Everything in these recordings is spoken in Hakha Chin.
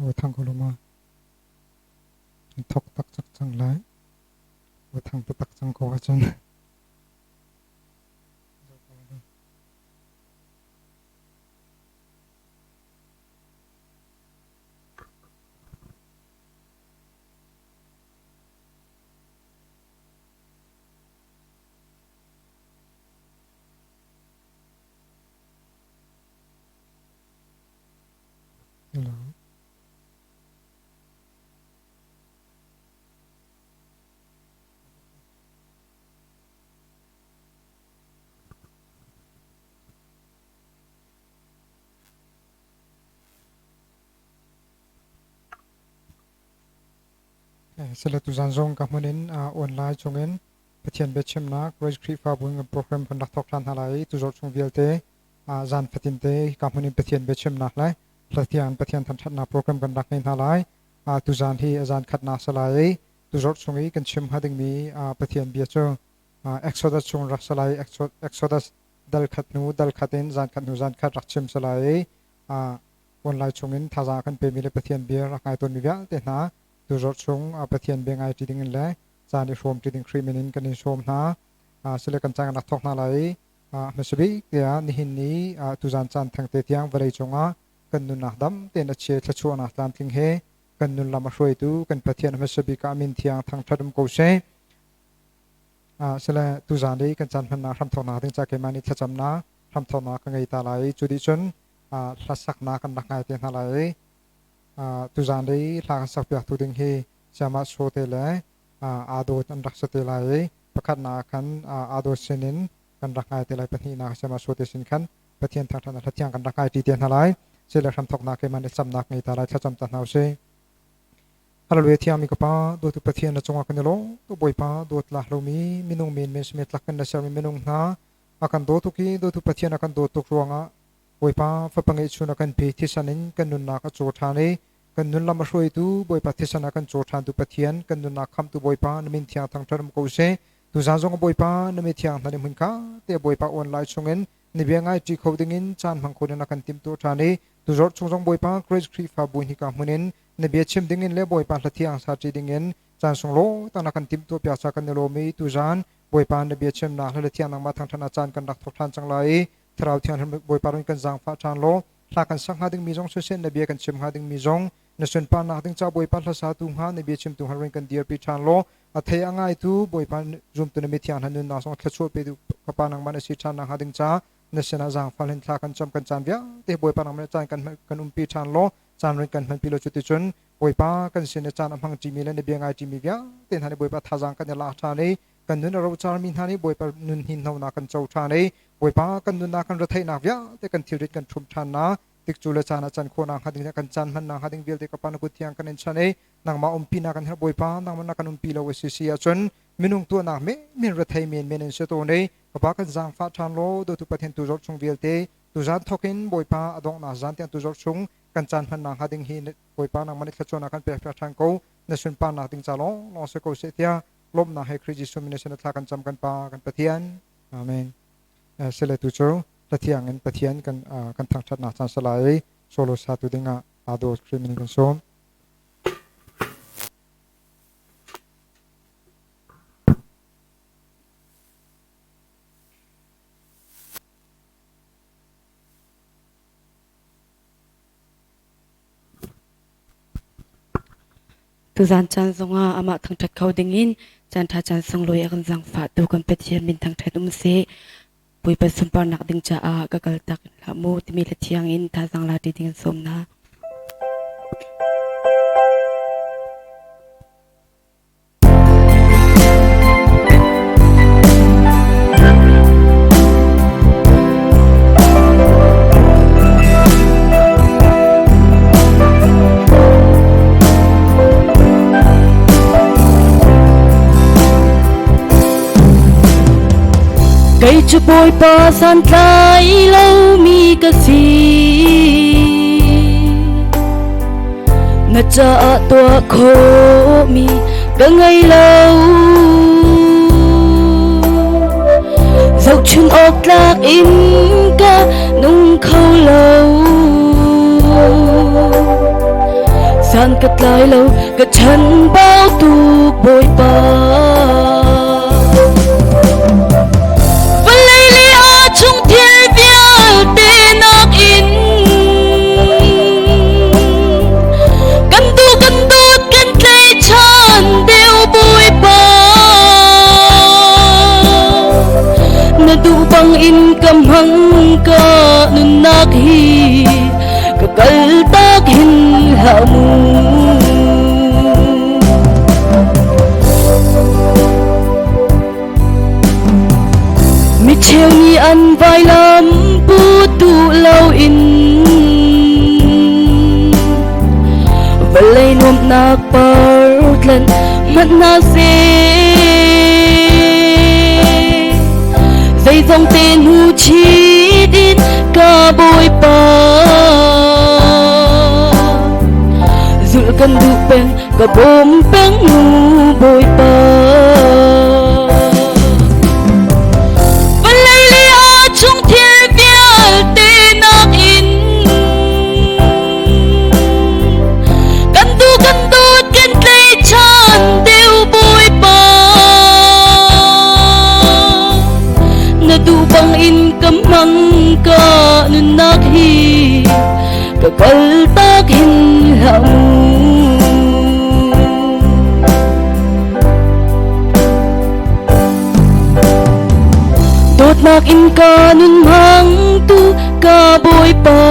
Aw thang ko lo ma? Thok tak cak cang lai. Aw thang taktak cang ko ahcun. Hello. Sile tuzan zong ka hmun in online chungin Pathian biachimnak Grace Khrihfabu in program kan rak thawk ṭhan hna lai i tuzorh chung vialte zan fatin te ka hmun in Pathian biachimnak le hlathiang Pathian thangṭhatnak program kan rak ngei hna lai. Tuzan hi a zan khatnak si lai i tuzorh chung i kan chim hnga dingmi Pathian bia cu Exodus chung rak si lai i Exodus dal khat hnu dal khat in zan khat hnu zan khat rak chim si lai i online chungin thazaang kan pemi le Pathian bia rak ngai tawnmi vialte hna tuzorh chung Pathian bia ngai ṭi ding in le caan i hrawm ṭi ding Khrih min in kan in sawm hna. Sile kan caan rak thawk hna lai i hmasabik tiah nihin ni tuzan caan thengte tiang vawlei cungah kan nunnak dam tein a chia thluachuahnak tlamtling he kan nun lam a hruaitu kan Pathian hmasabik ah min thiang thangṭhat um ko seh. Sile tuzan i kan caan hmannak hramthawknak ding ca keimah nih thlacamnak hramthawknak ka ngei ta lai i cu dih cun hlasaknak kan rak ngai te hna lai i tuzan i hla kan sakpiaktu ding hi Sayamah Sote le aa dawt an rak si te lai i pakhatnak khan aa dawt sinin kan rak ngai te lai, pahnihnak Sayamah Sote sin khan Pathian thangṭhatnak hla thiang kan rak ngai ṭi te hna lai. Sile hramthawknak keimah nih camnak ngei ta lai, thlacam ta hna usih. Hallelujah. Thiangmi ka Pa, dawtu Pathian, na cungah kan i lawm tu. Bawipa, dawt lah lomi minung men men simi tlak kan na sermi minung hna a kan daw tuk i dawtu Pathian a kan dawt tuk ruangah Bawipa fapa ngeihchun a kan pe, thisan in kan nunnak a caw ṭhan i kan nun lam a hruaitu Bawipa, thisan a kan caw ṭhantu Pathian, kan nunnak khamtu Bawipa, na min thiang thangṭhat um ko seh. Tuzaan zong Bawipa, na mi thiang hna nih hmun kha te Bawipa online chungin ni bia ngai ṭi kho dingin caan hmang kho ding na kan timhtuah ṭhan i tuzorh chung zong Bawipa, Grace Khrihfabu hika hmun in na bia chim dingin le Bawipa hlathiang sa ṭi dingin caan sunglawi tak na kan timhtuah piak ca kan i lawm i tuzaan Bawipa na bia chimnak le thiang nangmah thangṭhat ah caan kan rak thawk ṭhan cang lai i Thlarau Thianghlim Bawipa ron kan zaangfah ṭhan law hla kan sak hnga dingmi zong siseh, na bia kan chim hnga dingmi zong na sunparnak ding ca Bawipa hlasa tu hnga na bia chimtu hnga ron kan dirpi ṭhan law a thei a ngaitu Bawipa zumtu na mithiang hna nunnak zong thluachuah pe kapa nangmah na si ṭhan nak hnga ding ca na sinah zaangfah hin thla kan cam. Kan caan vialte Bawipa nangmah caan kan kan umpi ṭhan law caan ron kan hmanpi law, cuticun Bawipa kan sin i caan a hmang ṭimi le na bia ngai ṭimi vialte hna nih Bawipa thazaang kan i lak ṭhan i kan nun a rocarmi hna nih Bawipa nun hninhnonak kan co ṭhan i Bawipa kan nunnak kan retheihnak vialte kan thilrit kan ṭhum ṭhan na tikcu le caan ah can khawhnak hnga ding kan caan hmannak hnga ding vialte ka Pa na kut thiang kan in chan i nangmah umpi na kan herh. Bawipa, nangmah na kan umpi lo a si si ahcun minung tuahnak men rethei men men in si tawn i ka Pa kan zaangfah ṭhan law dawtu Pathian tu zorh chung vialte tuzaan thawk in Bawipa a donghnak zan tiang tu zorh chung kan caan hmannak hnga ding hi Bawipa nangmah nih thluachuahnak kan pek piak ṭhan ko. Na sunparnak ding ca lawng lawng si ko seh tiah lawmhnak he Khrih Jesuh min in thla kan cam, kan Pa kan Pathian. Amen. Sile tu cu hlathiang in Pathian kan kan thangṭhatnak caan salai i solo sa tu dingah aa dawt Khrih min kan sawm. Tuzaan caan zongah amah thangṭhat kho dingin caanṭha caan sunglawi a kan zaangfahtu kan Pathian min thangṭhat um seh. Bawipa sunparnak ding caah ka kaltak hlah mu timi hla thiang in thazaang la ṭi ding in sawm hna. Kei cu Bawipa santlai lomi ka si. Na caah tuah khawhmi ka ngei lo. Zohchun awk tlak in ka nung kho lo. San ka tlai lo ka chan bau tuk Bawipa. Vawlei le a chung thil vialte nakin kan duh kan dawt kan tlaihchan deuh Bawipa. Na duh bangin ka hmang ka nunnak hi ka kaltak hin hlah mu. Mi cheu nih an vailam pu duh loin vawlei nuamhnak partlen hmanh hna seh. Zeizong te hnu chit in ka Bawipa zulh kan duh peng ka bawm peng mu Bawipa. Vawlei le a chung thil vialte nakin kan duh kan dawt kan tlaihchan deuh Bawipa. Na duh bangin ka hmang ka nunnak hi ka kaltak hin hlah mu. Dawtnak in ka nun hmangtu ka Bawipa,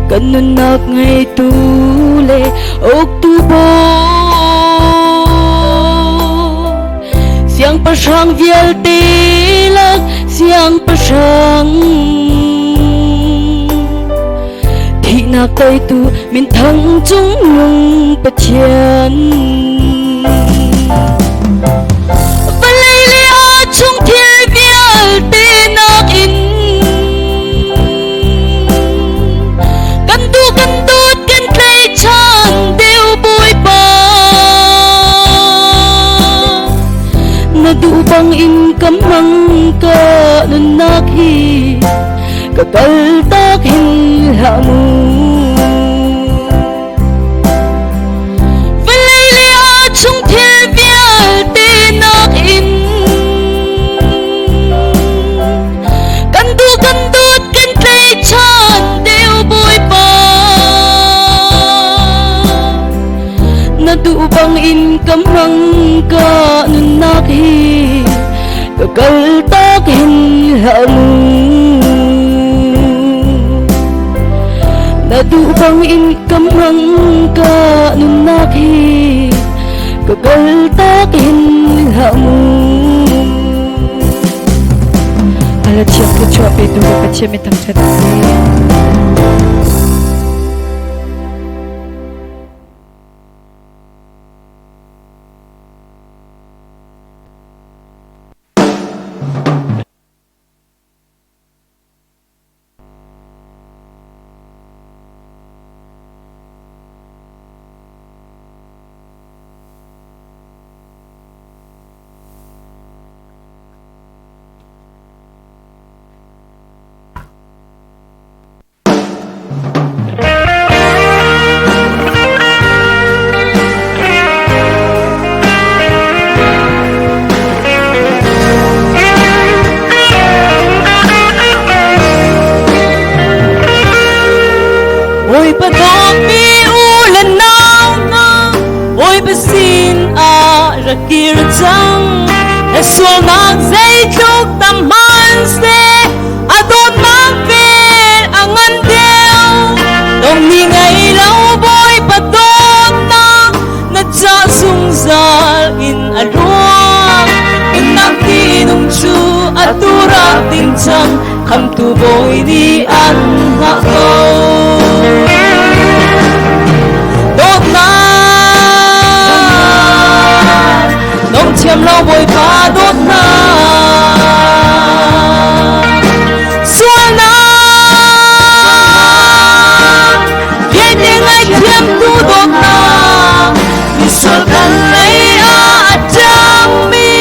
kan nunnak ngeitu le uktu Bawi, siangpahrang vialte lak siangpahrang, thihnak teitu minthang cungnung Pathian. Vawlei le a chung thil vialte nakin kan duh kan dawt kan tlaihchan deuh Bawipa. Na duh bangin ka hmang ka nunnak hi ka kaltak hin hlah mu. Vawlei le a chung thil vialte nakin kan duh kan dawt kan tlaihchan deuh Bawipa. Na duh bangin ka hmang ka nunnak hi ka kaltak hin hlah mu. Na duh bangin ka hmang ka nunnak hi ka kaltak hin hlah mu. Ala thiang thluachuah petu ka Pathian mi thangṭhat a si. Bawipa dawtmi u le nau hna, Bawipa sin ah rak kir cang. Na sualnak zeitluk tam hmanhseh, a dawtnak vel a ngan deuh. Dong ni ngei lo Bawipa dawtnak na ca zungzal in a luang. Nunnak tinung cu atu rak ding cang, khamtu Bawi nih an hngah ko. Dawtnak dong thiam lo Bawipa dawtnak, sualnak vialte ngaihthiamtu dawtnak, misual kan lei ah a ṭangmi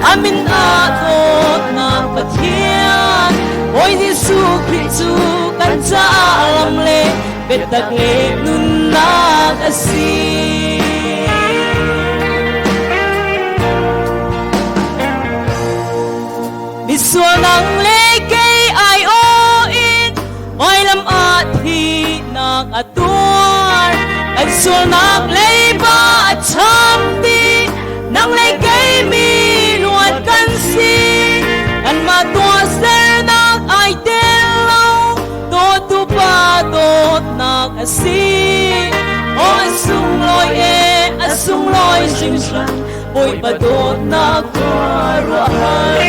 a min ah dawtnak Pathian Bawi Jesuh Khrih cu kan caah lam. Biatak le nunnak a si. Misual nang le kei ai aw in vailam ah thihnak a tuar. Kan sualnak leiba a cham dih. Nang le kei mi luat kan si. Kanmah tuahsernak ai tel lo. Dawtu pa dawtnak a si. Aw a sunglawi e, a sunglawi hringhran. Bawipa dawtnak khuaruahhar.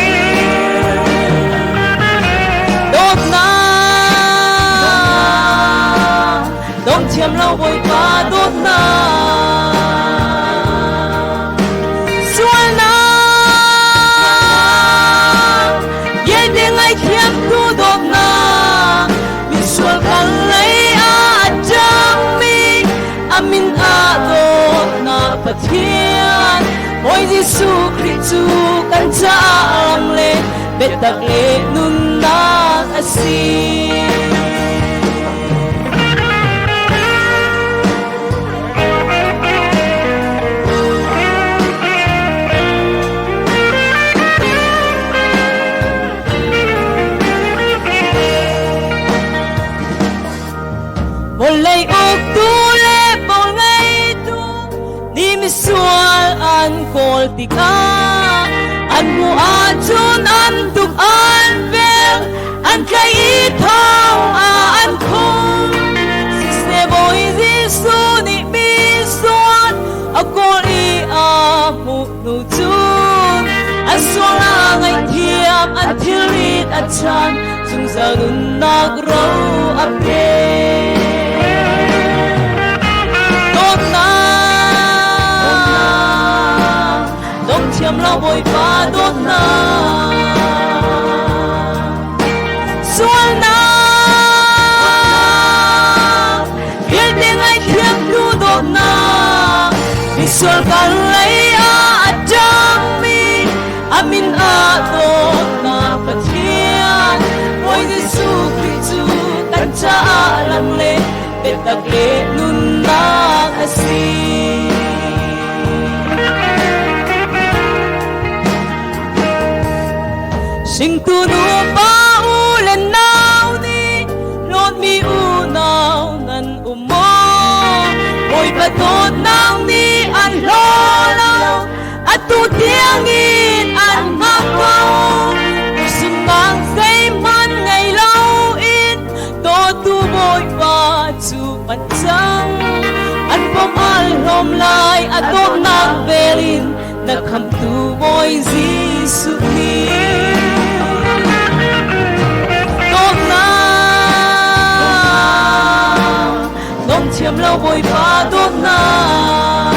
Dawtnak, dong thiam lo Bawipa dawtnak. Sualnak, vialte ngaithiamtu dawtnak. Misual kan lei ah a ṭangmi a min ah dawtnak Pathian. Bawi Jesuh Khrih cu kan caah lam le biatak le nunnak a si. Vawlei uktu le pawl ngeitu nih misual an kawl tikah an hmuh ahcun an tuk an vel an tlaih i thong ah an khum. Siseh Bawi Jesuh nih misual a kawl i a hmuh hnu cun an sual a ngaihthiam an thilrit a chan zungzal nunnak ro a pe. Dawtnak, dong thiam lo Bawipa dawtnak. Sualnak, vialte ngaihthiamtu dawtnak, misual kan lei ah a ṭangmi a min ah dawtnak Pathian. Bawi Jesuh Khrih cu kan caah lam le biatak le nunnak a si. Hringtu nupa u le nau nih hlawtmi unau nan um maw? Bawipa dawtnak nih an hlaw lo, atu tiangin an hngak ko. Sumnak zeihmanh ngei loin dawtu Bawipa cu an cang. An pom al hlawm lai a dawtnak vel in na khamtu Bawi Jesuh nih. Dawtnak, dong thiam lo Bawipa dawtnak.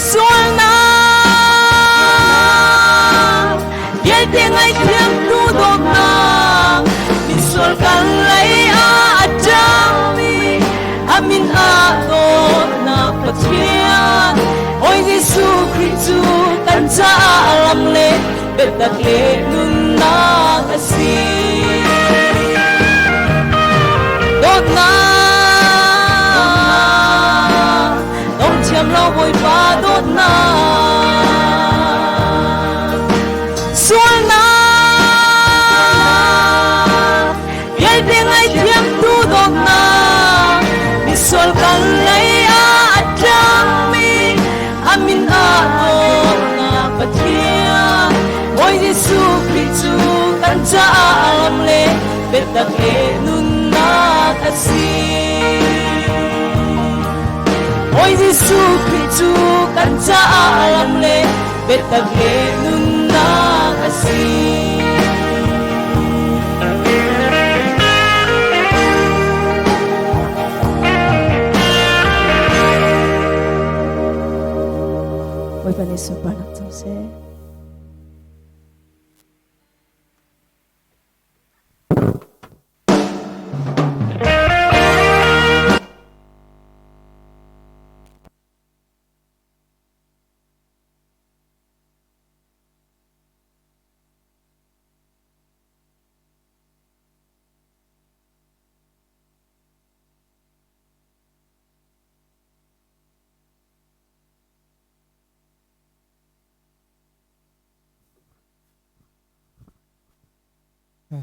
Sualnak, vialte ngaihthiamtu dawtnak, misual kan lei ah a ṭangmi a min ah dawtnak Pathian. Bawi Jesuh Khrih cu kan caah lam le biatak le nunnak a si. Dawtnak, dong thiam lo Bawipa dawtnak. Sualnak, vialte ngaihthiamtu dawtnak, misual kan lei ah a tlangmi a min ah dawtnak Pathian. Bawi Jesuh Khrih cu kan caah lam le biatak le nunnak a si. Bawi Jesuh Khrih cu kan caah lam le biatak le nunnak a si. Bawipa nih sunparnak co seh.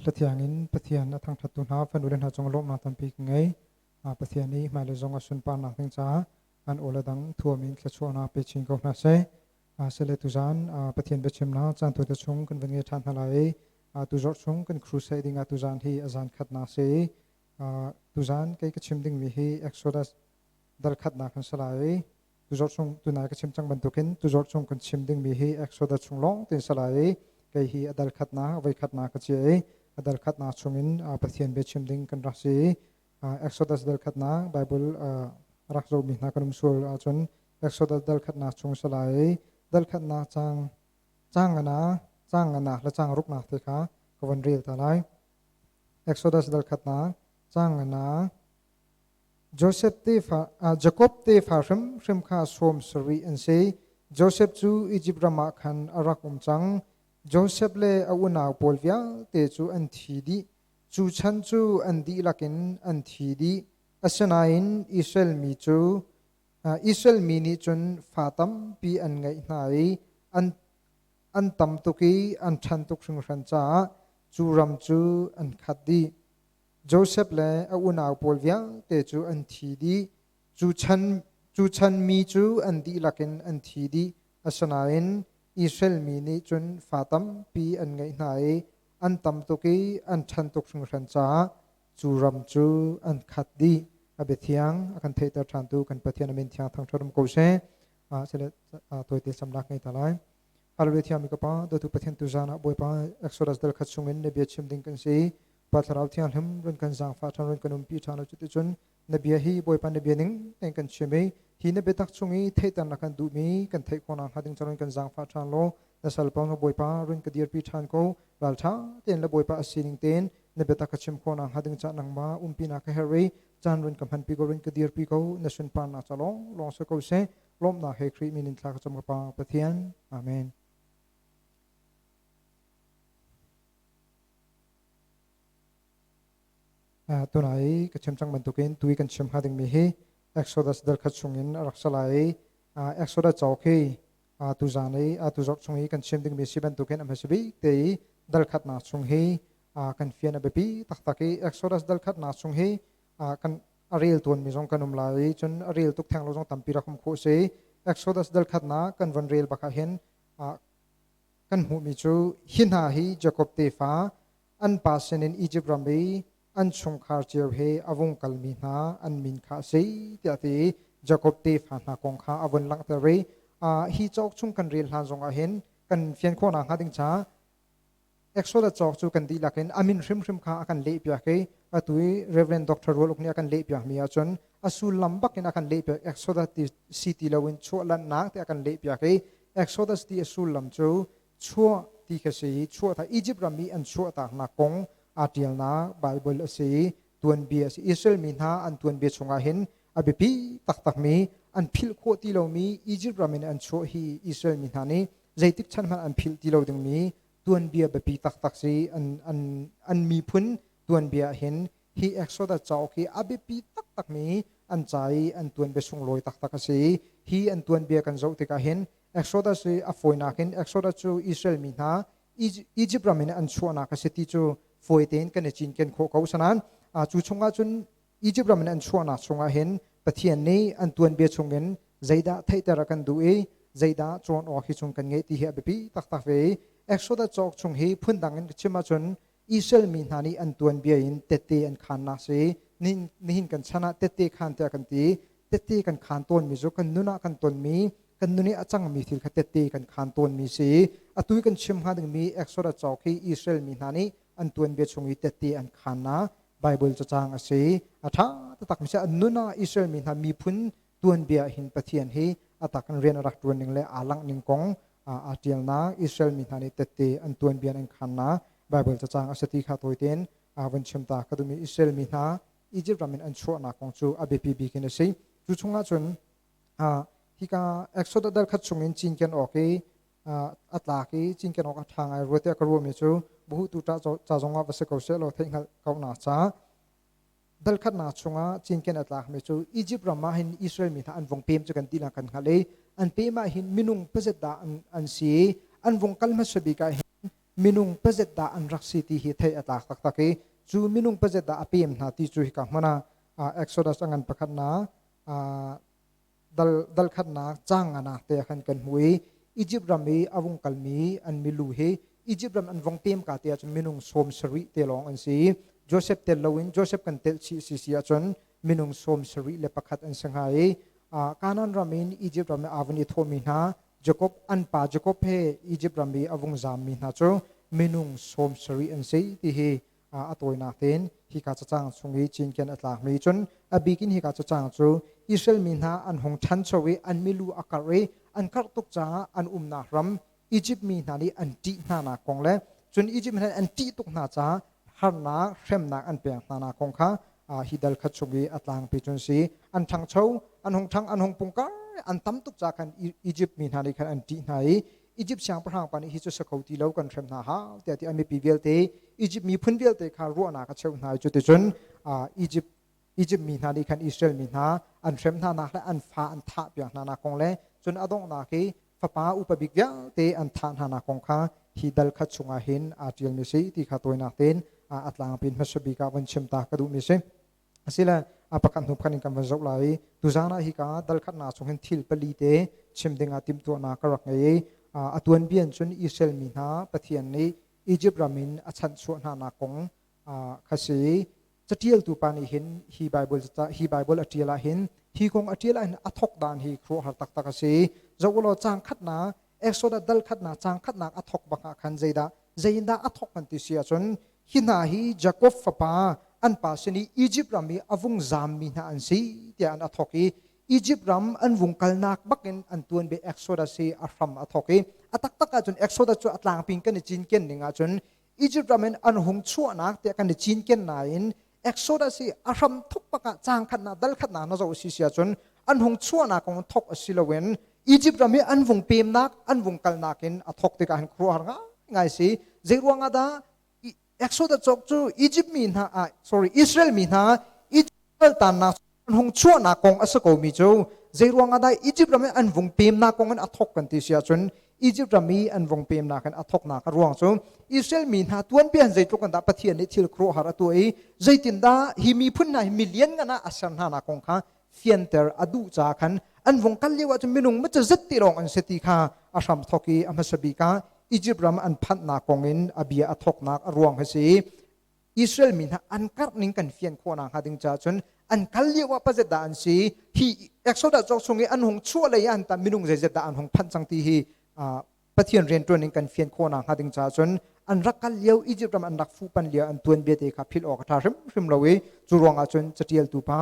Hlathiang in Pathian a thangṭhattu hna fanule hna cung lawmhnak tampi ka ngei. Pathian nih hmailei zong a sunparnak ding caah an aw le dang thuam in thluachuahnak pe chin ko hna seh. Sile tuzaan Pathian biachimnak caan tawite chung kan van ngei ṭhan hna lai i tuzarh chung kan crusade ding ah tuzaan hi a zan khatnak si i tuzaan kei ka chim dingmi hi Exodus dal khatnak kan si lai i tuzarh chung tunai ka chim cang bantukin tuzarh chung kan chim dingmi hi Exodus chung lawng tein si lai i kei hi a dal khatnak voi khatnak ka chia i a dal khatnak chungin Pathian bia chim ding kan rak si i Exodus dal khatnak Bible rak zohmi hna kan um sual ahcun Exodus dal khatnak chung si lai i dal khatnak cang cang ngana cang ngana le cang ruknak te kha ka von rel ta lai. Exodus dal khatnak cang ngana Josef tefa, Jakob tefa hrimhrim kha sawm sarih an si. Josef cu Izipt ram ah khan a rak um cang. Josef le a unau pawl vialte cu an thi dih. Cu chan cu an dihlak in an thi dih. Asinain Israel mi cu Israel mi nih cun fa tampi an ngeih hna i an tam tuk i an ṭhan tuk hringhran caah cu ram cu an khat dih. Josef le a unau pawl vialte cu an thi dih. Cu chan mi cu an dihlak in an thi dih. Asinain Israel mi nih cun fa tampi an ngeih hna i an tam tuk i an ṭhan tuk hringhran caah cu ram cu an khat dih. A biathiang a kan theihter ṭhantu kan Pathian a min thiang thangṭhat um ko seh. Sile tawite samnak ngei ta lai. Hallelujah thiangmi ka Pa, dawtu Pathian tuzaan ah Bawipa Exodus dal khat chungin na bia chim ding kan si. Pa Thlarau Thianghlim run kan zaangfah ṭhan run kan umpi ṭhan lo cuticun na bia hi Bawipa na bia ning tein kan chim i hi na biatak chung i theihter na kan duhmi kan theih khawh nakhnga ding run kan zaangfah ṭhan law na salpa na Bawipa run ka dirpi ṭhan ko ralṭha tein le Bawipa a sining tein na biatak ka chim khawh nakhnga ding cah nangmah umpi na ka herh i caan run ka hmanpi ko run ka dirpi ko na sunparnak ca lawng lawng si ko seh lawmhnak he Khrih min in thla ka cam ka Pa Pathian Amen. Tunai ka chim cang bantukin tui kan chim hnga dingmi hi Exodus dal khat chungin a rak si lai i Exodus cauk hi tuzan i tuzarh chung i kan chim dingmi si bantukin a hmasa bik te i dal khatnak chung hi kan fian a biapi taktak i Exodus dal khatnak chung hi kan a rel tawnmi zong kan um lai i cun a rel tuk theng lo zong tampi rak um khawh si. Exodus dal khatnak kan von rel bak ah hin kan hmuhmi cu hi hna hi Jakob tefa an pa sinin Izipt ram i an chungkhar cio he a vung kalmi hna an min kha a si tiah ti i Jakob tefa hna kong kha a vun langhter i hi cauk chung kan rel hlan zongah hin kan fian khawh nakhnga ding caah Exodus cauk cu kan dihlak in a min hrimhrim kha a kan lehpiak i atu i Reverend Dr. Rual Uk nih a kan lehpiakmi ahcun a sullam bak in a kan lehpiak Exodus ti si ti loin chuahlannak ti a kan lehpiak i Exodus ti a sullam cu chuah ti kha si i chuah ta Egypt ram i an chuahtaknak kong aa ṭialnak Bible a si i tuanbia a si. Israel mi hna an tuanbia chungah hin a biapi taktakmi an philh khawh ti lomi Egypt ram in an chuah hi Israel mi hna nih zeitik chan hmanh an philh ti lo dingmi tuanbia biapi taktak si an miphun tuanbia hin hi Exodus cauk hi a biapi taktakmi an ca i an tuanbia sunglawi taktak a si. Hi an tuanbia kan zoh tikah hin Exodus hi a fawinak in Exodus cu Israel mi hna Egypt ram in an chuahnak a si ti cu fawi tein kan i cinken khawh ko. Sanan cu chungah cun Egypt ram in an chuahnak chungah hin Pathian nih an tuanbia chungin zeidah theihter a kan duh i zeidah cawn awk hi chung kan ngeih ti hi a biapi taktak ve i Exodus cauk chung hi phundang in ka chim ahcun Israel mi hna nih an tuanbia in tette an khannak si. Nihin kan chan ah tette khan tiah kan ti. Tette kan khan tawnmi cu kan nun ah kan tonmi kan nun i a cangmi thil kha tette kan khan tawnmi si. Atu i kan chim hnga dingmi Exodus cauk hi Israel mi hna nih an tuanbia chung i tette an khannak Bible cacang a si. A ṭha taktak mi si. An nun ah Israel mi hna miphun tuanbia hin Pathian hi a tak in rian a rak ṭuan ning le aa langh ning kong aa ṭialnak Israel mi hna nih tette an tuanbia an khannak Bible cacang a si ti kha tawi tein van chim ta ka duhmi Israel mi hna Egypt ram in an chuahnak kong cu a biapi bik in a si. Cu chungah cun hika Exodus dal khat chungin cinken awk i a tlak i cinken awk a ṭha ngai rua tiah ka ruahmi cu buhutu ca zongah va si ko seh law theihhngalh kauhnak caah dal khatnak chungah cinken a tlakmi cu Egypt ram ah hin Israel mi hna an vung pem cu kan ti kan hngalh i an pem ah hin minung pazet dah an si i an vung kal hmasa bik ah hin. minung pazet dah an rak si ti hi theih a tlak taktak i cu minung pazet dah a pem hna ti cu hika hmun ah Exodus a ngan pakhatnak dal dal khatnak cang nganak te khan kan hmu i Egypt ram i a vung kalmi an milu hi Egypt ram an vong pem ka te ahcun minung 70 te lawng an si. Joseph tel loin Joseph kan telh chih si si ahcun minung 71 an si hnga i Canaan ram in Egypt ram i aa vun i thawhmi hna Jacob an pa Jacob he Egypt ram i a vung zammi hna cu minung 70 an si ti hi a tawinak tein hika cacang chung i cinken a tlakmi. Cun a bik in hika cacang cu Israel mi hna an hung ṭhancho i an milu a karh i an karh tuk caah an umnak ram Egypt mi hna nih an ṭih hnanak kong le cun Egypt mi hna nih an ṭih tuk hna caah harnak hremnak an pek hnanak kong kha hi dal khat chung i a tlangpi cun si. An ṭhangcho, an hung ṭhang, an hung pungkar, an tam tuk caah khan Egypt mi hna nih khan an ṭih hna i Egypt siangpahrang pa nih hi cu si kho ti lo, kan hrem hna hau tiah ti a mipi vialte, Egypt miphun vialte kha ruahnak a cheuh hna i cuticun Egypt Egypt mi hna nih khan Israel mi hna an hrem hna nak le an fa an thah piak hna nak kong le cun a donghnak i fapa upa bik vialte an thah hna nak kong kha hi dal khat chungah hin aa ṭialmi si ti kha tawinak tein a tlangpin hmasa bik ah von chim ta ka duhmi si. Asile a pakhat hnu pakhat in kan van zoh lai i tuzaan ah hika dal khatnak chung hin thil pali te chim ding ah timhtuahnak ka rak ngei i a tuanbia in cun Israel mi hna Pathian nih Egypt ram in a chanhchuah hna nak kong kha si. Catialtu pa nih hin hi Bible hi Bible a tial ah hin, hi kong a tial ah hin, a thok dan hi khuaruahhar taktak a si. Zoh ulaw, cang khatnak, Exodus dal khatnak cang khatnak a thok bak ah khan zeidah zeiindah a thok kan ti si ahcun, hi hna hi Jakob fapa an pa sin i Egypt ram i a vung zammi hna an si tiah an a thok i Egypt ram an vung kalnak bakin an tuanbia Exodus hi a hram a thok i a taktak ahcun Exodus cu a tlangping kan i cinken ning ahcun Egypt ram in an hung chuahnak tiah kan i cinken nain Exodus hi a hram thuk bak ah cang khatnak dal khatnak na zoh si si ahcun an hung chuahnak kong thok a si loin Egypt ram i an vung pemnak, an vung kalnak in a thok tikah hin khuaruahhar ngaingai si. Zei ruangah dah Exodus cawk cu Egypt mi hna, ah, sorry, Israel mi hna Egypt tannak an hung chuahnak kong a si ko mi cu zei ruangah dah Egypt ram i an vung pemnak kong in a thok kan ti si ahcun, Egypt ram i an vung pemnak in a thoknak a ruang cu Israel mi hna tuanbia zeitluk in dah Pathian nih thil khuaruahhar a tuah i zeitindah hi miphun hna hi milian ngan ah a ser hna nak kong kha fianter a duh caah khan an vung kal lio ahcun minung maca zet ti lawng an si ti kha a hram thok i a hmasa bik ah Egypt ram an phanhnak kong in a bia a thoknak a ruang hi si. Israel mi hna an karh ning kan fian khawh nakhnga ding caah cun an kal lio ah pazet dah an si, hi Exodus cawk chung i an hung chuah lei ah an ta minung zeizet dah an hung phanh cang ti hi Pathian rianṭuan in kan fian khawh nakhnga ding caah cun an rak kal lio, Egypt ram an rak fuhpan lio an tuanbia te kha philh awk a ṭha hrimhrim lo i cu ruangah cun caṭialtu pa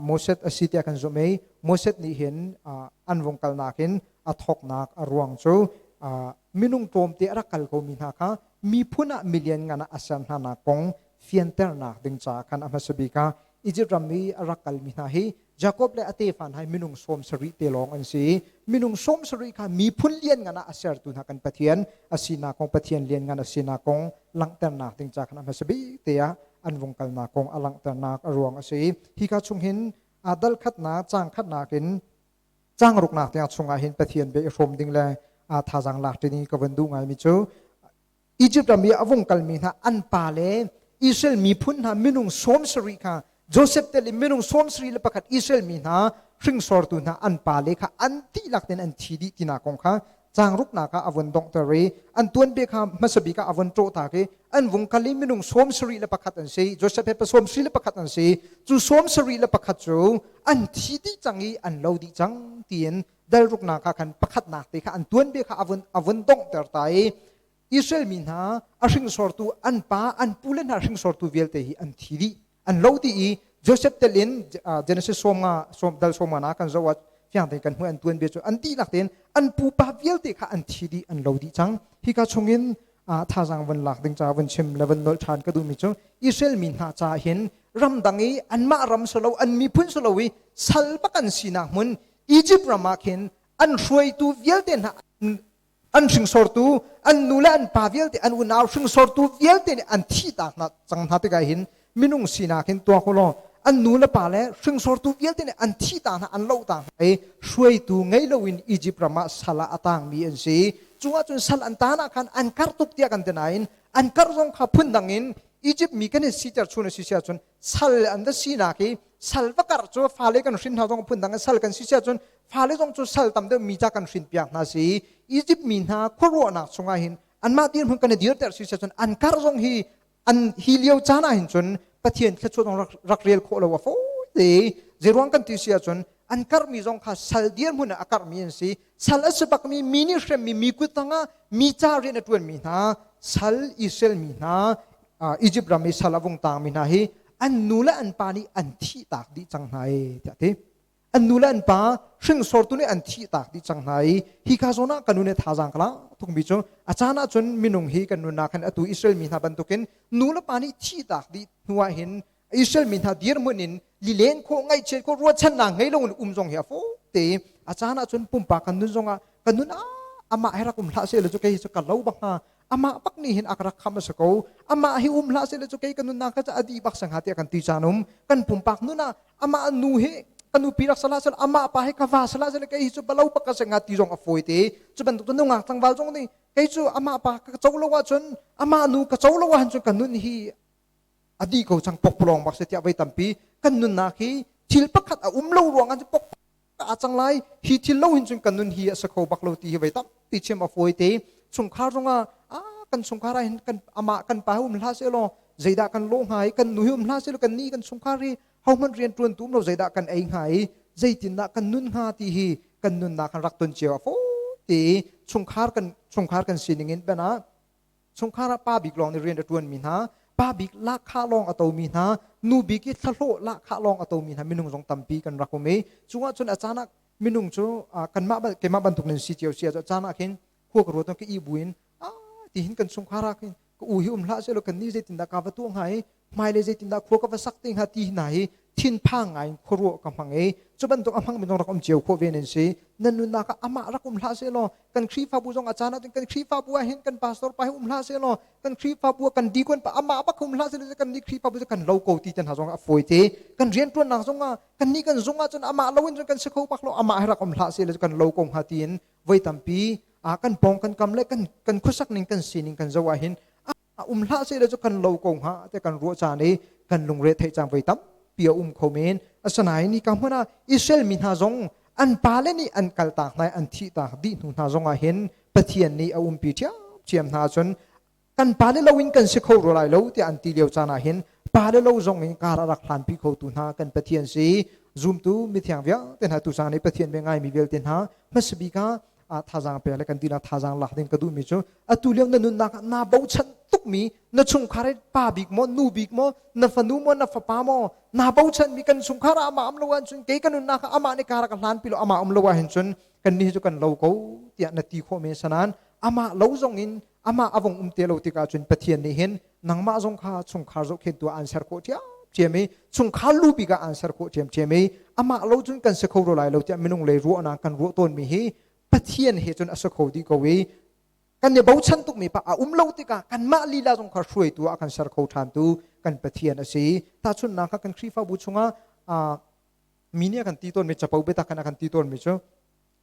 Moses a si tiah kan zumh i Moses nih hin an vung kalnak in a thawknak a ruang cu minung tlawmte a rak kal komi hna kha miphun ah milian ngan ah a ser hnanak kong fianternak ding caah khan a hmasa bik ah Egypt ram i a rak kalmi hna hi Jakob le a tefa hna hi minung 70 te lawng an si. Minung 70 kha miphun lianngan ah a sertu hna kan Pathian a sinak kong, Pathian lianngan a sinak kong langhternak ding ca khan a hmasa bik te ah an vung kalnak kong a langhternak a ruang a si. Hika chung hin aa dal khatnak, cang khatnak in cang ruknak tiang chungah hin Pathian bia i hrawm ding le aa thazaang lak ṭi ding ka van duh ngaimi cu Egypt ram i a vung kalmi hna an pa le Israel miphun hna minung 70 kha, Joseph tel in minung 71 Israel mi hna hringsortu hna an pa le kha an dihlak tein an thi dih tinak kong kha cang ruknak ah a vun donghter i an tuanbia kha hmasa bik ah a vun ṭawh tak i an vung kal i minung 71 an si, Joseph he pa 71 an si. Cu 71 cu an thi dih cang i an lo dih cang tiin dal ruknak ah khan pakhatnak te kha an tuanbia kha a vun donghter ta i Israel mi hna a hringsortu an pa, an pule hna hringsortu vialte hi an thi dih, an lo dih i Joseph tel in Genesis 50 sawm dal 50 na kan zoh ah fiang tein kan hmuh. An tuanbia cu an dihlak tein an pupa vialte kha an thi dih, an lo dih cang. Hika chungin thazaang von lak ding ca von chim le von nolh ṭhan ka duhmi cu Israel mi hna ca hin ramdang i anmah ram silo, an miphun silo i sal bak an sinak hmun Egypt ram ah khin an hruaitu vialte hna, an hringsortu an nu le an pa vialte, an unau hringsortu vialte nih an thihtak hna cang hna tikah hin minung sinak hin tuak u law, an nu le pa le hringsortu vialte nih an thihtak hna, an lohtak hna i hruaitu ngei loin Egypt ram ah sal ah a tangmi an si. Cu ahcun sal an taan ah khan an karh tuk tiah kan ti nain an karh zong kha phundang in Egypt mi kan i siter chun a si si ahcun sal an va sinak i sal va karh cu fale kan hrin hna zong phundang in sal kan si si ahcun fale zong cu sal tam deuh mi ca kan hrin piak hna si. Egypt mi hna khuaruahnak chungah hin anmah dirhmun kan i dirter si si ahcun an karh zong hi an hi lio caan ah hin cun Pathian thluachuah zong rak rel khawh lo a fawi te. Zeiruang kan ti si ahcun an karhmi zong kha sal dirhmun ah a karhmi an si. Sal a si bakmi, mi nih hremmi, mi kut tangah mi ca rian a ṭuanmi hna sal Israel mi hna, Egypt ram i sal a vung tangmi hna hi an nu le an pa nih an thih tak dih cang hna e tiah ti. An nu le an pa hringsortu nih an thih tak dih cang hna i hika zawn ah kan nu nih thazaang kala tukmi cu a caan ah cun minung hi kan nunnak hin atu Israel mi hna bantukin nu le pa nih thih tak dih hnu ah hin Israel mi hna dirhmun in lilen khawh, ngaihchiat khawh, ruahchannak ngei lo in um zong hi a fawi te. A caan ah cun pumpak kan nun zongah kan nun ah amah he rak um hlah seh cu kei cu ka lo bak hnga, amah bak nih hin a ka rak kham a si ko, amah hi um hlah seh cu kei ka nunnak ka a dih bak sang hnga tiah kan ti caan um. Kan pumpak nun ah amah nu hi ka nupi rak salah sel, amah pa hi ka va salah sel, kei hi cu balo bak ka si hnga ti zong a fawi te. Cu bantuk cu nungak tlangval zong nih kei cu amah pa ka co lo ahcun, amah nu ka co lo ahcun ka nun hi a dih ko cang, pokpalawng bak si tiah voi tampi kan nunnak hi thil pakhat a um lo ruang ah pok a cang lai, hi thil lo hin cun kan nun hi a si kho bak lo ti hi voi tampi chim a fawi te. Chungkhar zongah a kan chungkhar ah hin kan amah kan pa um hlah seh law zeidah kan lawh hnga i, kan nu hi um hlah seh law kan ni kan chungkhar hi hohmanh rian ṭuan tu um lo zeidah kan ei hnga i, zeitindah kan nun hnga ti hi kan nunnak kan rak ton cio a fawi te. Chungkhar kan sining in ben ah chungkhar ah pa bik lawng nih rian a ṭuan mi hna, pa bik lahkhah lawng a tomi hna, nu bik i thlahlawh lahkhah lawng a tomi hna minung zong tampi kan rak um i cungah cun a caan ah minung cu kanmah keimah bantuk nan si cio si ah caan ah khin khua ka ruat ka i buin a ti hin kan chungkhar ah khin ka u hi um hlah seh law kan nih zeitindah ka va tuah hnga i hmailei zeitindah khua ka va sak te hnga ti hna hi thinphang ngai in khuaruah ka hmang i cu bantuk a hmang mi zong rak um cio khawh ve nan si. Nan nunnak ah amah rak um hlah seh law kan Khrihfabu zong a caan ah kan Khrihfabu ah hin kan pastor pa hi um hlah seh law, kan Khrihfabu ah kan deacon pa amah bak um hlah seh law kan nih Khrihfabu cu kan lo ko ti te hna zong a fawi te. Kan rianṭuannak zong ah kan nih kan zung ah cun amah lo in cun kan si kho bak lo, amah hi rak um hlah seh law kan lo ko hnga tiin voi tampi kan pawng kan kam le kan khuasak ning kan sining kan zoh ah hin a um hlah seh cu kan lo ko hnga te kan ruah caan i kan lungre theih caan voi tampi a um kho men. Asinain ni ka hmun ah Israel mi hna zong an pale nih an kaltak hna, an thihtak dih hnu hna zong ah hin Pathian nih a umpi ṭhiamṭhiam hna. Cun kan pale lo in kan si kho rua lai lo tiah an ti lio caan ah hin pale lo zong in kar a rak hlanpi khotu hna kan Pathian si. Zumtu mithiang vialte hna, tu caan i Pathian bia ngaimi vialte hna, hmasabik ah thazaang pek le kan dihlak thazaang lak ding ka duhmi cu atu lio na nunnak ah naa bochan tukmi na chungkhar i pa bik maw, nu bik maw, na fanu maw, na fapa maw, naa bochanmi kan chungkhar ah amah um lo ahcun kei ka nunnak ah amah nih kar a ka hlanpi lo, amah um lo ahhin cun kan nih cu kan lo ko tiah na ti khawh men. Sanan amah lo zong in amah a vong um te lo tikah cun Pathian nih hin nangmah zong kha chungkhar zohkhentu ah an ser khawh ṭhiamṭhiam i chungkhar lu bik ah an ser khawh ṭhiamṭhiam i amah lo cun kan si kho ro lai lo tiah minung lei ruahnak kan ruah tawnmi hi Pathian he cun a si kho dih ko i kan i bochan tukmi pa a um lo tikah kanmah lila zong kha hruaitu ah kan ser kho ṭhantu kan Pathian a si. Tahchunhnak ah kan Khrihfabu chungah mi nih a kan ti tawnmi capo biatak kan a kan ti tawnmi cu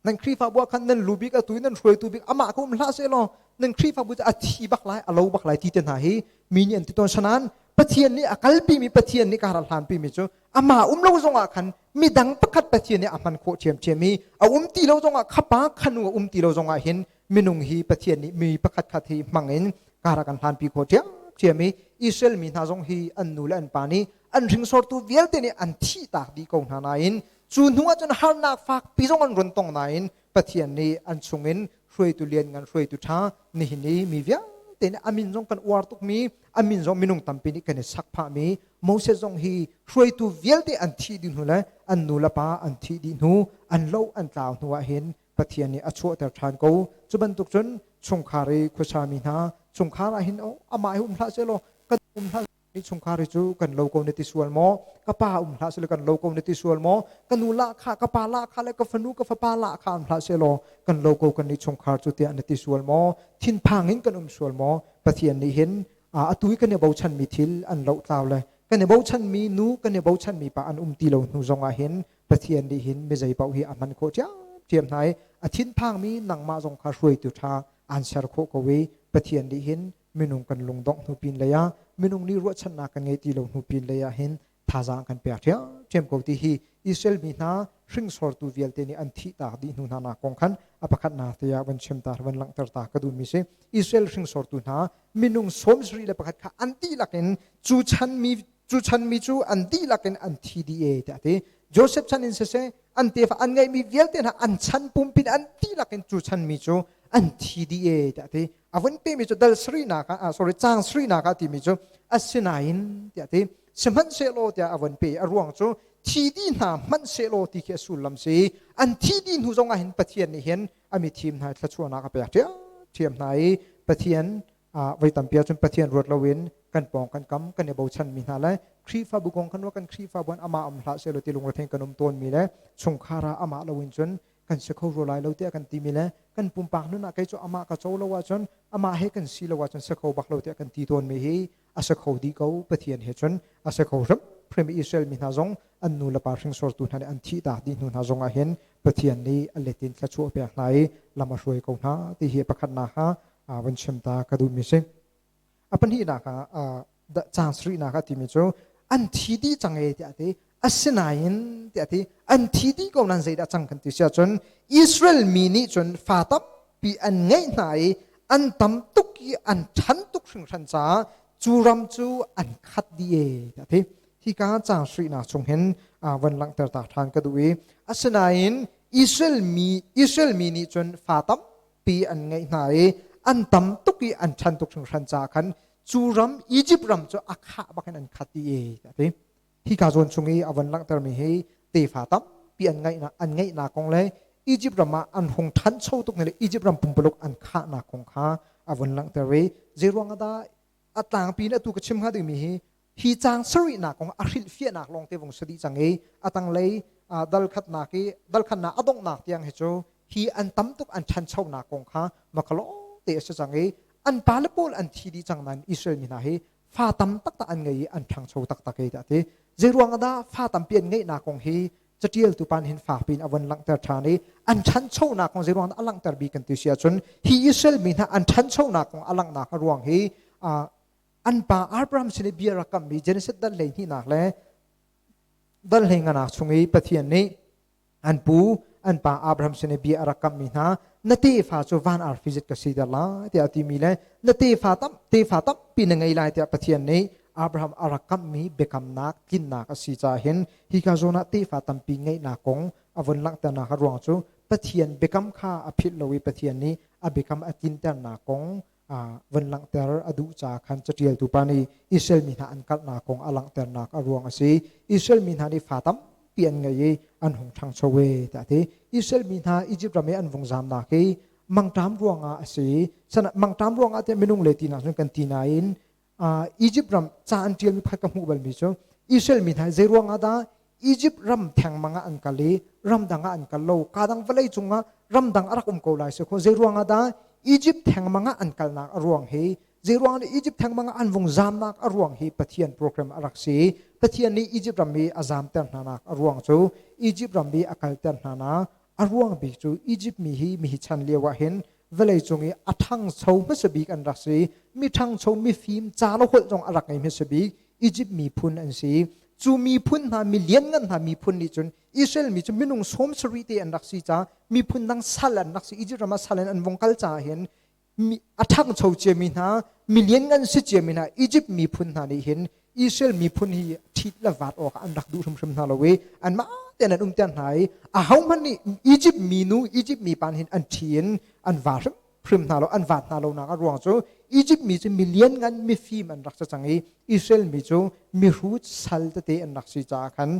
nan Khrihfabu ah khan nan lu bik atu nan hruaitu bik amah ka um hlah seh law nan Khrihfabu cu a thi bak lai, a lo bak lai ti te hna hi mi nih an ti tawn. Sanan Pathian nih a kalpi mi, Pathian nih ka hlan pi mi cu amah um lo zong ah khan midang pakhat Pathian nih a hman khawh ṭhiamṭhiam i a um ti lo zong ah khapa khanu a um ti lo zong ah hin minung hi Pathian nih mi pakhat khat hi hmang in kara kan hlanpi khawh ṭhiamṭhiam i Israel mi hna zong hi an nu le an pa nih an hringsortu vialte nih an thih tak dih ko hna nain cu hnu ah cun harnak fakpi zong an run tong nain Pathian nih an chungin hruaitu lian ngan, hruaitu ṭha, nihin i mi vialte nih a min zong kan uar tukmi, a min zong minung tampi nih kan i sak phahmi Moses zong hi hruaitu vialte an thih dih hnu le an nu le pa an thih dih hnu, an lo an tlau hnu ah hin Pathian nih a chuahter ṭhan ko. Cu bantuk cun chungkhar i khuasami hna chungkhar ah hin amah hi um hlah seh law kan um hlah ni chungkhar hi cu kan lo ko na ti sual maw? Ka pa um hlah seh law kan lo ko na ti sual maw? Ka nu lah kha, ka pa lah kha le ka fanu ka fapa lah kha um hlah seh law kan lo ko kan ni chungkhar cu tiah na ti sual maw? Thinphang in kan um sual maw? Pathian nih hin atu i kan i bochanmi thil an lohtlau le kan i bochanmi nu, kan i bochanmi pa an um ti lo hnu zong ah hin Pathian nih hin mi zei paoh hi a hman khawh ṭhiamṭhiam hna i a thinphangmi nangmah zong kha hruaitu ṭha An ser khawh ko i Pathian nih hin minung kan lungdongh hnu pin lei ah, minung nih ruahchannak kan ngei ti lo hnu pin lei ah hin thazaang kan pek ṭhiamṭhiam ko ti hi Israel mi hna hringsortu vialte nih an thih tak dih hnu hna nak kong khan a pakhatnak te ah van chim ta, van langhter ta ka duhmi si. Israel hringsortu hna minung 71 kha an dihlak in cu chan mi cu an dihlak in an thi dih e tiah ti. Joseph chan in siseh, an tefa an ngeihmi vialte hna an chan pumpin an dihlak in cu chan mi cu an thi dih e tiah ti. A vun pemi cu dal sarihnak ah, sorry, caang sarihnak ah timi cu asinain tiah ti, sihmanhsehlaw tiah a vun pe. A ruang cu thi dih hna hmanhsehlaw ti khi a sullam si. An thi dih hnu zong ah hin Pathian nih hin a mithim hna thluachuahnak a pek ṭhiamṭhiam hna i Pathian voi tampi ahcun Pathian ruat loin kan pawng kan kam kan i bochan mi hna le Khrihfabu kong kan ruah, kan Khrihfabu an amah um hlah sehlaw ti lungrethei kan um tawn mi le chungkhar ah amah loin cun kan si kho rua lai lo tiah kan timi le kan pumpak nun ah kei cu amah ka co lo ahcun, amah he kan si lo ahcun si kho bak lo tiah kan ti tawn mi hi a si kho dih ko. Pathian he cun a si kho hrimhrim. Israel mi hna zong an nu le pa hringsortu hna nih an thih tak dih hnu hna zong ah hin Pathian nih a let in thluachuah pek hna i lam a hruai ko hna ti hi pakhatnak ha van chim ta ka duhmi si. A pahnihnak ah, caang sarihnak ah timi cu an thi dih cang e tiah ti. Asinain tiah ti, an thi dih ko nan zeidah cang kan ti si ahcun Israel mi nih cun fa tampi an ngeih hna i an tam tuk i an ṭhan tuk hringhran caah cu ram cu an khat dih e tiah ti. Hika caang sarihnak chung hin van langhter ta ṭhan ka duh i asinain Israel mi nih cun fa tampi an ngeih hna i an tam tuk i an ṭhan tuk hringhran caah khan cu ram, Egypt ram cu a khah bakin an khat dih e tiah ti. Hika zawn chung i a von langhtermi hi tefa tampi an ngeihnak kong le Egypt ram ah an hung ṭhancho tuk le Egypt ram pumpuluk an khahnak kong kha a von langhter i zeiruang ah dah a tlangpi in atu ka chim hnga dingmi hi, hi caang sarihnak kong a hrilhfiahnak lawng te vung si dih cang i a tanglei dal khatnak i dal khatnak a donghnak tiang hi cu hi an tam tuk an ṭhanchonak kong kha makhalawng te a si cang i an pale pawl an thi dih cang nain Israel mi hna hi fa tam taktak an ngei i an ṭhangcho taktak e tiah ti. Zeiruang ah dah fa tampi an ngeihnak kong hi catialtu pa nih hin fakpi in a von langhter ṭhan i an ṭhanchonak kong zeiruang dah a langhter bik kan ti si ahcun hi Israel mi hna an ṭhanchonak kong a langhnak a ruang hi an pa Abraham sin i bia rak kammi Genesis dal 12nak le dal 15nak chung i Pathian nih an pu, an pa Abraham sin i bia a rak kammi hna, na tefa cu van arfi zit ka siter lai tiah a timi le na tefa tampi na ngei lai tiah Pathian nih Abraham a rak kammi biakamnak tlinnak a si caah hin hika zawn ah tefa tampi ngeihnak kong a vun langhternak a ruang cu Pathian biakam kha a philh lo i Pathian nih a biakam a tlinternak kong vun langhter a duh caah khan catialtu pa nih Israel mi hna an karhnak kong a langhternak a ruang a si. Israel mi hna nih fa tampi an ngei i an hung ṭhangcho e tiah a ti. Israel mi hna Egypt ram i an vung zamnak hi mangṭam ruangah a si. Sana mangṭam ruangah tiah minung le tinak cun kan ti nain Egypt ram ca an ṭialmi pakhat ka hmuh balmi cu Israel mi hna zei ruangah dah Egypt ram thengmang ah an kal i ramdang ah an kal lo, kadang vawlei cungah ramdang a rak um ko lai si kho, zei ruangah dah Egypt thengmang ah an kalnak a ruang hi, zei ruangah dah Egypt thengmang ah an vung zamnak a ruang hi Pathian program a rak si. Pathian nih Egypt ram i a zamter hna nak a ruang cu, Egypt ram i a kalter hna nak a ruang bik cu Egypt mi hi mihi chan lio ah hin vawlei cung i a ṭhangcho hmasa bik an rak si. Mi ṭhangcho, mifim, ca le holh zong a rak ngei hmasa bik Egypt miphun an si. Cu miphun hna, mi lianngan hna miphun nih cun Israel mi cu minung 70 te an rak si ca, miphun dang sal an rak si, Egypt ram ah sal in an vung kal caah hin a ṭhangcho ciami hna, mi lianngan si ciami hna Egypt miphun hna nih hin Israel miphun hi ṭhit le vat awk ah an rak duh hrimhrim hna lo i anmah tein an umter hna i ahohmanh nih Egypt minu, Egypt mipa hin an ṭhi in an va hrimhrim hna lo. An vat hna lonak a ruang cu Egypt mi cu mi lianngan, mifim an rak si cang i Israel mi cu mihrut sal tete an rak si caah khan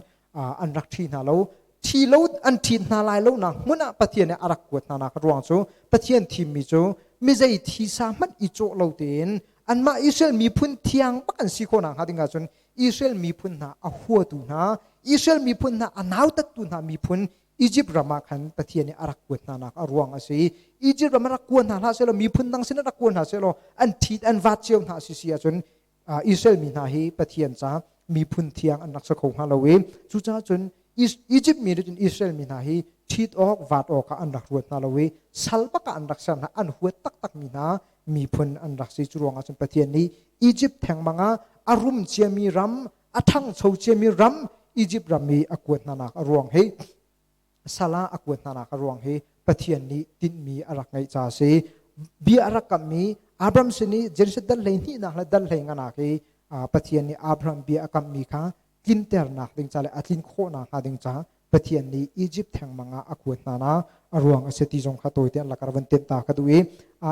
an rak ṭhi hna lo. Thi lo an ṭhit hna lai lo nak hmun ah Pathian nih a rak kuat hna nak ruang cu Pathian thimmi cu mizei thisa hmanh i cawh lo tein anmah Israel miphun thiang bak an si khawh nakhnga ding ahcun Israel miphun hna a huatu hna, Israel miphun hna a nautattu hna miphun Egypt ram ah khan Pathian nih a rak kuat hna nak a ruang a si. Egypt ram a rak kuat hna hlah sehlaw, miphun dang sin a rak kuat hna sehlaw, an ṭhit an vat cio hna si si ahcun Israel mi hna hi Pathian ca miphun thiang an rak si kho hnga lo i cucaah cun Egypt mi nih cun Israel mi hna hi Ṭhit awk vat awk ah an rak ruat hna lo i sal bak ah an rak ser hna. An huat taktakmi hna miphun an rak si. Cu ruangah cun Pathian nih Izipt thengmang ah a rum ciami ram, a ṭhangcho ciami ram Izipt ram i a kuat hnanak a ruang hi sal ah a kuat hnanak a ruang hi Pathian nih tinhmi a rak ngeih caah a si. Bia a rak kamhmi Abraham sin i Genesis dal 12nak le dal 15nak i Pathian nih Abraham bia a kamhmi kha tlinternak ding ca le a tlin khawhnak hnga ding ca Pathian nih Izipt thengmang ah a kuat hna na a ruang a si ti zong kha tawite an lakar van tenh ta ka duh i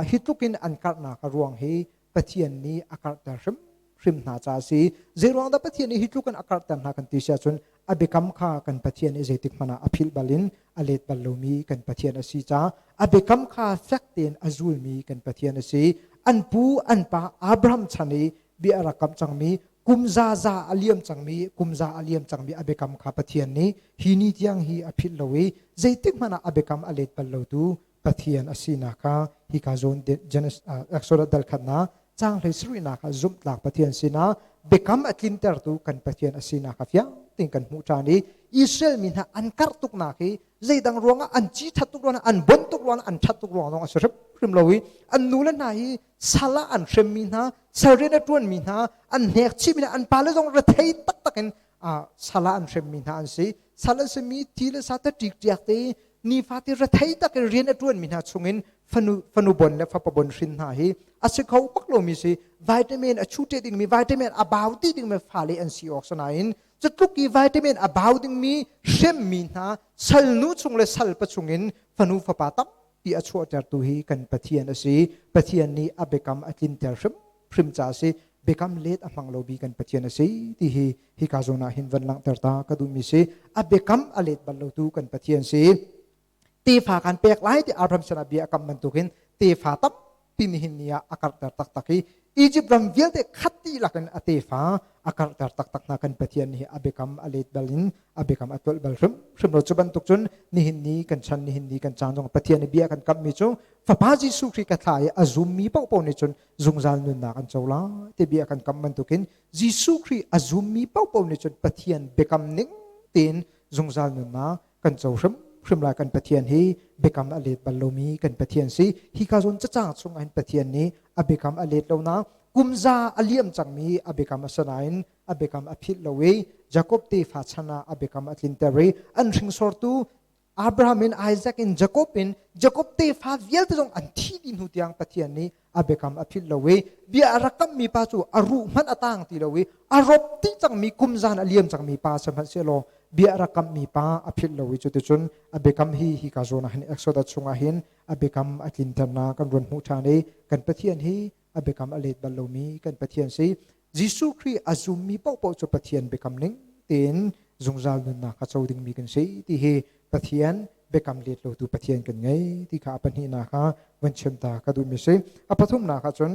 hi tluk in an karhnak a ruang hi Pathian nih a karhter hrimhrim hna ca a si. Zeiruang dah Pathian nih hi tluk in a karhter hna kan ti si ahcun a biakam kha kan Pathian nih zeitik hmanh ah a philh bal in a let bal lomi kan Pathian a si caah a biakam kha fek tein a zulmi kan Pathian a si. An pu an pa Abraham chan i bia a rak kamh cangmi kum za za a liam cangmi kum za a liam cangmi a biakam kha Pathian nih hi ni tiang hi a philh lo i zeitik hmanh ah a biakam a let bal lotu Pathian a sinak kha hika zawn Genesis Exodus dal khatnak caang hlei sarihnak ah zumhtlak Pathian sinah biakam a tlintertu kan Pathian a sinak kha fiang tein kan hmuh ṭhan i Israel mi hna an karh tuknak hi zeidang ruangah an ci ṭhat tuk ruangah an bon tuk ruangah an ṭhat tuk ruang zong a si hrimhrim lo i an nu le hna hi sal ah an hremmi hna sal rian a ṭuanmi hna an hnek chihmi hna an pale zong rethei taktak in sal ah an hremmi hna an si. Sal an simi thi le sa te ṭikṭiak te nifate rethei tak in rian a ṭuanmi hna chungin fanu fanu bon le fapa bon hrin hna hi a si kho bak lomi si. Vitamin a chute dingmi, vitamin a bau ti dingmi fale an si awk sanain cutluk i vitamin a bau dingmi hremmi hna salnu chung le salpa chungin fanu fapa tampi a chuahtertu hi kan Pathian a si. Pathian nih a biakam a tlinter hrimhrim ca a si. Biakam let a hmang lomi kan Pathian a si ti hi hika zawn ah hin van langhter ta ka duhmi si. A biakam a let bal lotu kan Pathian si. Tefa kan pek lai ti Abraham sinah bia a kam bantukin tefa tampi nihin ni ah a karhter taktak i Egypt ram vialte khat dihlak in a tefa a karhter taktak hna. Kan Pathian nih a biakam a let bal in a biakam a tlolh bal hrimhrim lo. Cu bantuk cun nihin ni kan chan, nihin ni kan caan zong Pathian nih bia kan kammi cu Fapa Jesuh Khrih ka thlah i a zummi paohpaoh nih cun zungzal nunnak an co lai ti bia kan kam bantukin Jesuh Khrih a zummi paohpaoh nih cun Pathian biakam ning tein zungzal nunnak kan co hrimhrim lai. Kan Pathian hi biakam a let bal lomi kan Pathian si. Hika zawn cacang chung ahhin Pathian nih a biakam a let lo na kum za a liam cangmi a biakam a si nain a biakam a philh lo i Jakob tefa chan ah a biakam a tlinter i an hringsortu Abraham in Isaac in Jakob in Jakob tefa vialte zong an thi dih hnu tiang Pathian nih a biakam a philh lo i bia a rak kammi pa cu a ruh hmanh a tang ti lo i a rop ti cangmi kum zan a liam cangmi pa sihmanhsehlaw bia a rak kammi pa a philh lo i cuticun a biakam hi hika zawn ah hin Exodus chungah hin a biakam a tlinternak kan run hmuh ṭhan i kan Pathian hi a biakam a let bal lomi kan Pathian si. Jesuh Khrih a zummi paohpaoh cu Pathian biakam ning tein zungzal nunnak a co dingmi kan si ti hi Pathian biakam let lotu Pathian kan ngei ti kha a pahnihnak ah van chim ta ka duhmi si. A pathumnak ah cun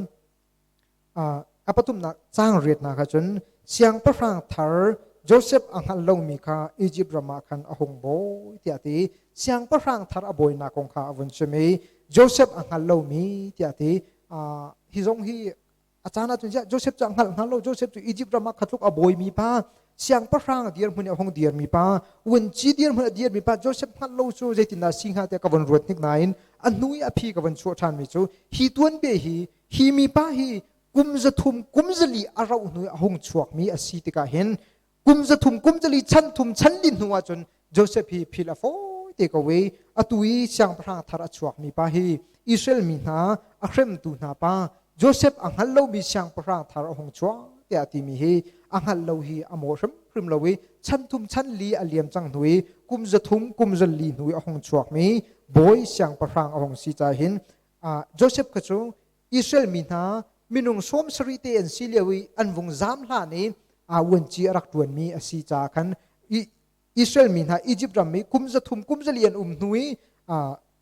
a pathumnak caang riatnak ah cun siangpahrang thar Joseph a hngal lomi kha Egypt ram ah khan a hung bawi tiah ti. Siangpahrang thar a bawinak kong kha a vun chim i Joseph a hngal lomi tiah ti. Hi zong hi a caan ahcun Joseph cu a hngalh hngal lo. Joseph cu Egypt ram ah khatluk a bawimi pa, siangpahrang dirhmun i a hung dirmi pa, vunci dirhmun a dirmi pa Joseph hngalh lo cu zeitindah si hnga tiah ka von ruat hnik nain a hnu i a phi ka von chuah ṭhanmi cu hi tuanbia hi hi mi pa hi kum 300 kum 400 a rauh hnu i a hung chuakmi a si tikah hin kum 300 kum 400 chan thum chan li hnu ahcun Joseph hi phil a fawi te ko i atu i siangpahrang thar a chuakmi pa hi Israel mi hna a hremtu hna pa Joseph a hngal lomi siangpahrang thar a hung chuak tiah timi hi a hngal lo hi a maw hrimhrim lo i chan thum chan li a liam cang hnu i kum 300 kum 400 hnu i a hung chuakmi bawi siangpahrang a hung si ca hin Joseph kha cu Israel mi hna minung 70 te an si lio i an vung zam hlan i uanci a rak ṭuanmi a si caah khan Israel mi hna Egypt ram i kum 300 kum 400 an um hnu i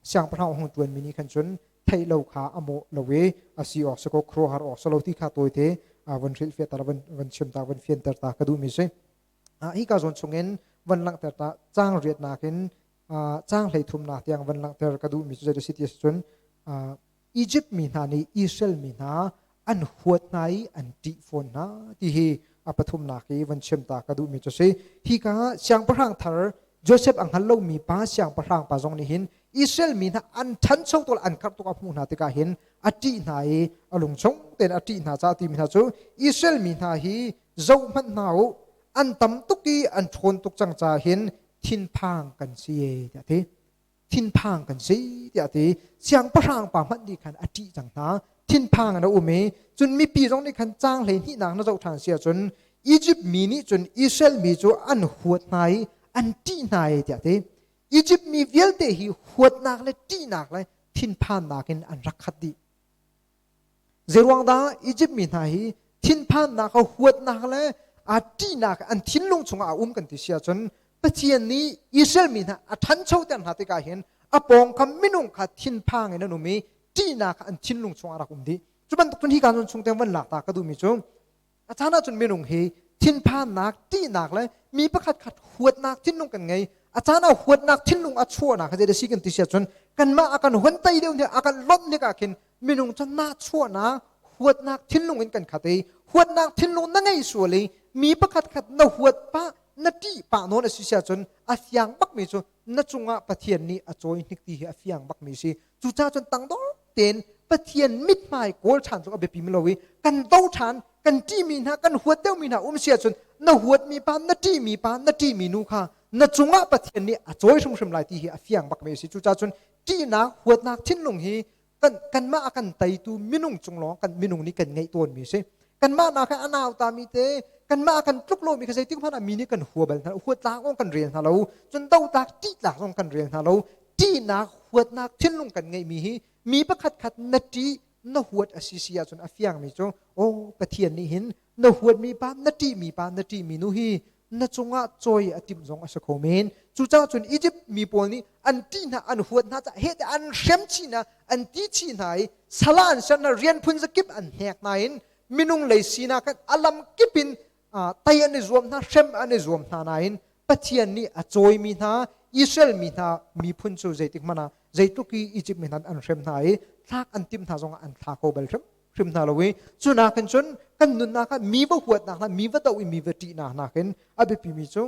siangpahrang hung ṭuanmi nih khan cun theih lo kha a mawh lo i a si awk si ko khuaruahhar awk si lo ti kha tawite von hrilhfiah ta von chim ta von fianter ta ka duhmi si. Hika zawn chungin von langhter ta caang riatnak in caang 33nak tiang von langhter ka duhmi cu zei si ti cun Egypt mi hna nih Israel mi hna an huat hna i an ṭih fawn hna ti hi a pathumnak i von chim ta ka duhmi cu si. Hika siangpahrang thar Joseph a hngal lomi pa siangpahrang pa zong nih hin Israel mi hna an ṭhancho tuk an karh tuk a hmuh hna tikah hin a ṭih hna i a lung chung tein a ṭih hna caah timi hna cu Israel mi hna hi zohhmanh hna u, an tam tuk i an ṭhawn tuk cang caah hin thinphang kan si e tiah a ti. Thinphang kan si tiah a ti. Siangpahrang pa hmanh nih khan a ṭih cang hna. Thinphang in a um i cun mipi zong nih khan caang 12nak na zoh ṭhan si ahcun Izipt mi nih cun Israel mi cu an huat hna i an ṭih hna e tiah a ti. Izipt mi vialte hi huatnak le ṭihnak le thinphannak in an rak khat dih. Zeiruang dah Izipt mi hna hi thinphannak, huatnak le a ṭihnak an thinlung chungah a um kan ti si ahcun Pathian nih Israel mi hna a ṭhanchoter hna tikah hin a pawngkam minung kha thinphang in an um i ṭihnak an thinlung chungah a rak um dih. Cu bantuk cun hi ka nun chung tiang van lak ta ka duhmi cu a caan ahcun minung hi thinphannak, ṭihnak le mi pakhat khat huatnak thinlung kan ngei. A caan ah huatnak thinlung a chuahnak hi si kan ti si ahcun kanmah a kan huan tei deuh nih a kan lonh nik ah khin minung cu nahchuahnak, huatnak thinlung in kan khat i huatnak thinlung na ngei sual i mi pakhat khat na huat pah, na ṭih pah nawn a si si ahcun a fiang bakmi cu na cungah Pathian nih a cawi hnik ti hi a fiang bakmi si. Cucaah cun tangdor tein Pathian mithmai kawl ṭhan cu a biapi lo i kan do ṭhan, kan ṭihmi hna, kan huat deuhmi hna um si ahcun na huatmi pa, na ṭihmi pa, na ṭihmi nu kha na cungah Pathian nih a cawi hrimhrim lai ti hi a fiang bakmi a si. Cucaah cun ṭihnak, huatnak thinlung hi kan kanmah a kan teitu minung cung lawng kan minung nih kan ngeih tawnmi a si. Kanmah nak a nautami te, kanmah a kan tluk lomi kha zeitik hmanh ah mi nih kan hua bal hna lo, huat tlak zong kan rel hna lo, cun dotlak, ṭihtlak zong kan rel hna lo. Ṭihnak, huatnak thinlung kan ngeihmi hi mi pakhat khat na ṭih, na huat a si si ahcun a fiangmi cu aw Pathian nih hin na huatmi pa, na ṭihmi pa, na ṭihmi nu hi na cungah cawi a timh zong a si kho men. Cucaah cun Izipt mi pawl nih an ṭih hna, an huat hna caah heh an hrem chih hna, an ti chih hna i sal ah an ser hna, rian phun zakip an hnek hna in minung lei sinak khan a lam kip in tei an i zuam hna, hrem an i zuam hna nain Pathian nih a cawimi hna Israel mi hna miphun cu zeitik hmanh ah zeitluk i Izipt mi hna an hrem hna i thlak an timh hna zongah an thla kho bal hrimhrim hna lo i cu nakin cun kan nunnak ah mi va huatnak hna mi va doh i mi va ṭihnak nakin a biapimi cu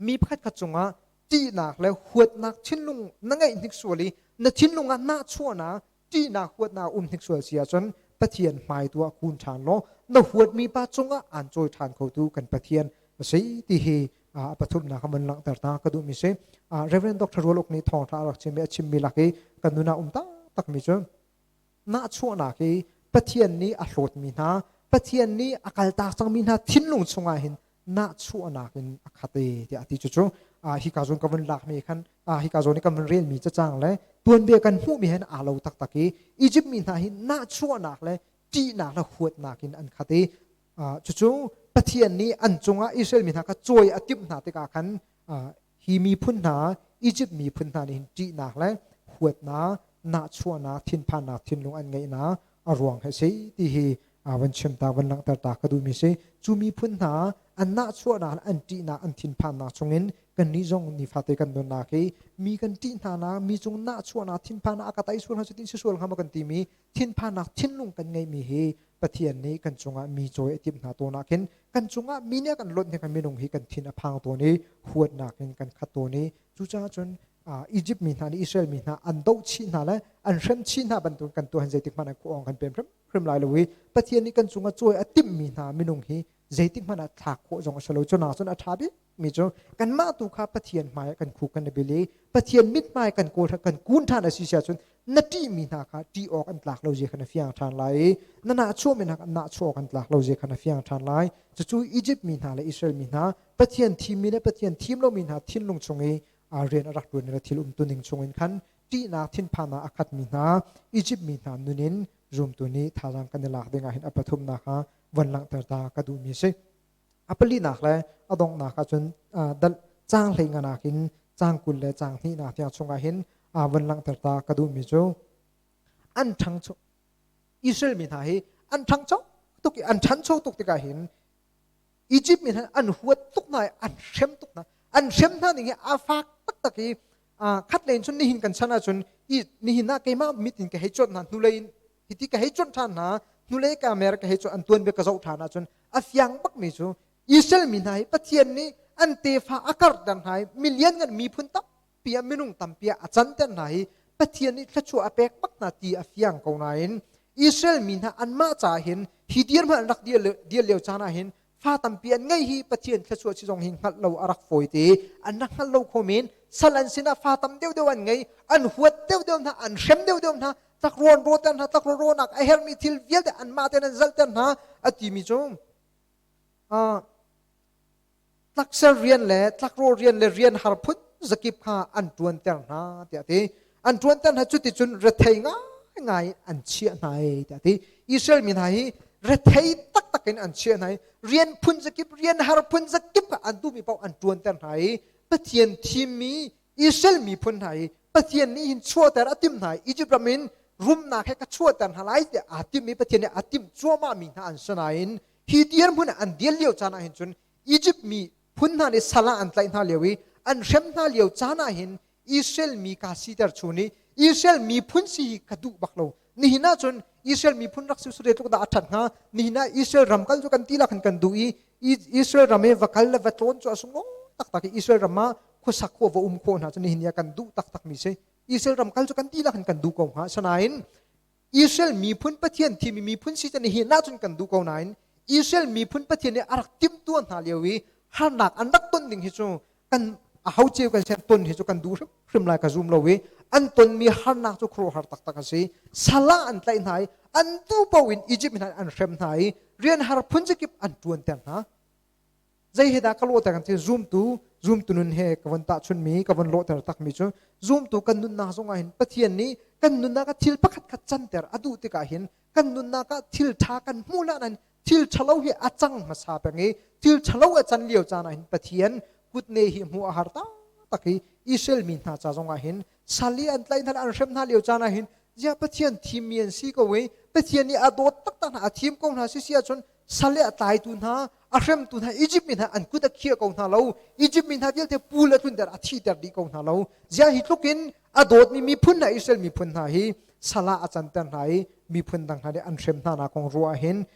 mi pakhat khat cungah ṭihnak le huatnak thinlung na ngeih hnik sual i na thinlung ah nahchuahnak ṭihnak huatnak um hnik sual si ahcun Pathian hmai tu ah kun ṭhan law na huatmi pa cungah aan cawi ṭhan khotu kan Pathian a si ti hi a pathumnak kan langhter ta ka duhmi si. Reverend Dr. Rual Uk nih thawngṭha a rak chimmi a chimmi lak i kan nun ah um taktakmi cu nahchuahnak hi Pathian nih a hlawtmi hna Pathian nih a kaltak cangmi hna thinlung chungah hin nahchuahnak in a khat e tiah a ti. Cucu hika zawn ka vun lakmi khan hika zawn i kan vun relmi cacang le tuanbia kan hmuhmi hen aa lo taktak i Egypt mi hna hi nahchuahnak le ṭihnak le huatnak in an khat i cucu Pathian nih an cungah Israel mi hna kha cawi a timh hna tikah khan hi miphun hna Egypt miphun hna nih hin ṭihnak le huatnak, nahchuahnak, thinphannak thinlung an ngeihnak a ruang hi si ti hi van chim ta van langhter ta ka duhmi si. Cu miphun hna an nahchuahnak le an ṭihnak, an thinphannak chungin kannih zong nifate kan nunnak hi mi kan ṭih hna nak, mi cung nahchuahnak, thinphannak a ka tai sual hnga cutin si sual hnga maw kan timi thinphannak thinlung kan ngeihmi hi Pathian nih kan cungah mi cawi a timh hna tawn ah khin kan cungah mi nih a kan lonh kan minung hi kan thin a phang tawn i huatnak in kan khat tawn i cucaah cun Egypt mi hna nih Israel mi hna an doh chih hna le an hrem chih hna bantuk kan tuah zeitik hmanh ah khuawng kan pem hrim lai lo i Pathian nih kan cungah cawi a timhmi hna minung hi zeitik hmanh ah thlak khawh zong a si lo. Cu nak cun a ṭha bik mi cu kanmah tu kha Pathian hmai ah kan khuk kan i bil i Pathian mithmai kan kawl kan kun ṭhan a si si ahcun na ṭihmi hna kha ṭih awk an tlak lo zia kha na fiang ṭhan lai i na nahchuahmi hna kha nahchuah awk an tlak lo zia kha na fiang ṭhan lai. Cucu Egypt mi hna le Israel mi hna Pathian thimmi le Pathian thim lomi hna thinlung chung i rian a rak ṭuan le thil umtuning chungin khan ṭihnak thinphannak a khatmi hna Egypt mi hna nun in zumtu nih thazaang kan i lak ding ah hin a pathumnak ah von langhter ta ka duhmi si. A palinak le a donghnak ahcun dal caang 15 nak in caang 20 le caang 2 nak tiang chungah hin von langhter ta ka duhmi cu an ṭhangcho Israel mi hna hi an ṭhangcho tuk i an ṭhancho tuk tikah hin Egypt mi hna an huat tuk hna i an hrem tuk hna. An hrem hna ning hi a fak taktak i khat lei in cun nihin kan chan ahcun nihin ah keimah mit in ka hei cuanh hna, hnulei in hiti ka hei cuanh ṭhan hna, hnulei ka America hei cu an tuanbia ka zoh ṭhan ahcun a fiang bakmi cu Israel mi hna hi Pathian nih An tefa a karhter hna i milian ngan miphun tampi ah minung tampi ah a canter hna i Pathian nih thluachuah a pek bak hna ti a fiang ko nain Israel mi hna anmah caah hin hi dirhmun an rak dir lio caan ah hin fa tampi an ngei hi Pathian thluachuah si zong hi hngalh lo a rak fawi te. An rak hngalh lo kho men. Sal an sinah fa tam deuhdeuh an ngei, an huat deuhdeuh hna, an hrem deuhdeuh hna, tlakruan rawter hna, tlakruan rawnak a herhmi thil vialte anmah tein an zalter hna a timi cu tlakser rian le tlakrawh rian le rian har phun zakip kha an ṭuanter hna tiah ti. An ṭuanter hna. Cuticun rethei ngaingai an chiah hna ei tiah ti. Israel mi hna hi rethei taktak in an chiah hna i rian phun zakip, rian har phun zakip kha an duhmi paoh an ṭuanter hna i Pathian thimmi Israel miphun hna hi Pathian nih hin chuahter a timh hna i Egypt ram in rumnak he ka chuahter hna lai tiah aa timh i Pathian nih a timh cuahmah mi hna an si nain hi dirhmun ah an dir lio caan ah hin cun Egypt mi phun hna nih sal ah an tlaih hna lio i an hrem hna lio caan ah hin Israel mi ka siter chung i Israel miphun si hi ka duh bak lo. Nihin ah cun Israel miphun rak si sure tluk dah a ṭhat hnga. Nihin ah Israel ram kal cu kan ti lak hin kan duh i Israel ram i va kal le va tlawn cu a sunglawi taktak i Israel ram ah khuasak khawh, va um khawh hna cu nihin ni ah kan duh taktak mi si. Israel ram kal cu kan ti lak hin kan duh ko hnga. Asinain Israel miphun, Pathian thimi miphun si cu nihin ah cun kan duh ko nain Israel miphun Pathian nih a rak timhtuah hna lio i harnak an rak ton ding hi cu kan aho cio kan sian ton hi cu kan duh hrimhrim lai ka zum lo i an tonmi harnak cu khuaruahhar taktak a si. Sal ah an tlaih hna i an tu paoh in Egypt hna an hrem hna i rian har phun zakip an ṭuanter hna. Zei he dah ka lawhter kan ti? Zumtu nun he ka von tahchunmi, ka von lawhter takmi cu zumtu kan nunnak zongah hin Pathian nih kan nunnak ah thil pakhat khat canter a duh tikah hin kan nunnak ah thil ṭha kan hmuh lah nain thil ṭhalo hi a cang hmasa peng i thil ṭhalo a can lio caan ah hin Pathian kutne hi hmuh a har taktak i Israel mi hna ca zongah hin sal i an tlaih hna, an hrem hna lio caan ah hin ziah Pathian thimmi an si ko i Pathian nih a dawt taktak hna, a thim ko hna si si ahcun sal i a tlaitu hna, a hremtu hna Egypt mi hna an kut a khiah ko hna lo? Egypt mi hna vialte pul a tlunter, a thiter dih ko hna lo? Ziah hi tluk in a dawtmi miphun hna, Israel miphun hna hi sal ah a canter hna i miphun dang hna nih an hrem hna nak kong ruah hin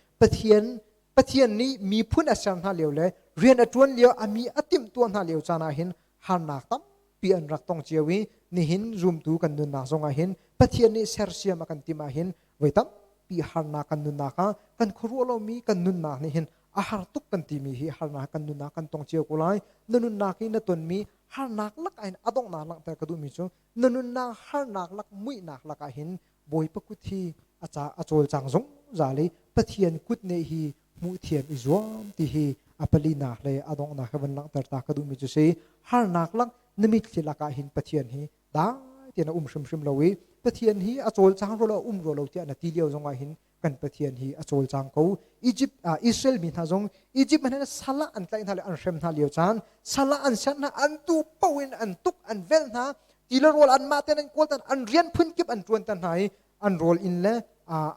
Pathian nih miphun a ser hna lio le rian a ṭuan lio, a mi a timhtuah hna lio caan ah hin harnak tampi an rak tong cio i nihin zumtu kan nunnak zongah hin Pathian nih sersiam a kan timh ah hin voi tampi harnak kan nunnak ah kan khuaruah lomi kan nunnak nih hin a har tuk kan timi hi harnak kan nunnak kan tong cio ko lai. Na nunnak i na tonmi harnak lak ah hin a donghnak langhter ka duhmi cu na nunnak harnak lak, muihnak lakah hin Bawipa kut hi a ca a cawlcang zungzal i Pathian kut nih hi hmuh thiam i zuam ti hi a palinak le a donghnak he van langhter ta ka duhmi cu si. Harnak lak na mitthli lakah hin Pathian hi dai tein a um hrimhrim lo i Pathian hi a cawlcang rua lo, a um rua lo tiah na ti lio zongah hin kan Pathian hi a cawlcang ko. Egypt Israel mi hna zong Egypt hmanh sal ah an tlaih hna le an hrem hna lio caan, sal ah an ser hna, an tu paoh in an tuk, an velh hna, ti le rawl anmah ten an kawl tan, an rian phunkip an ṭuan tan hna i an rawl inn le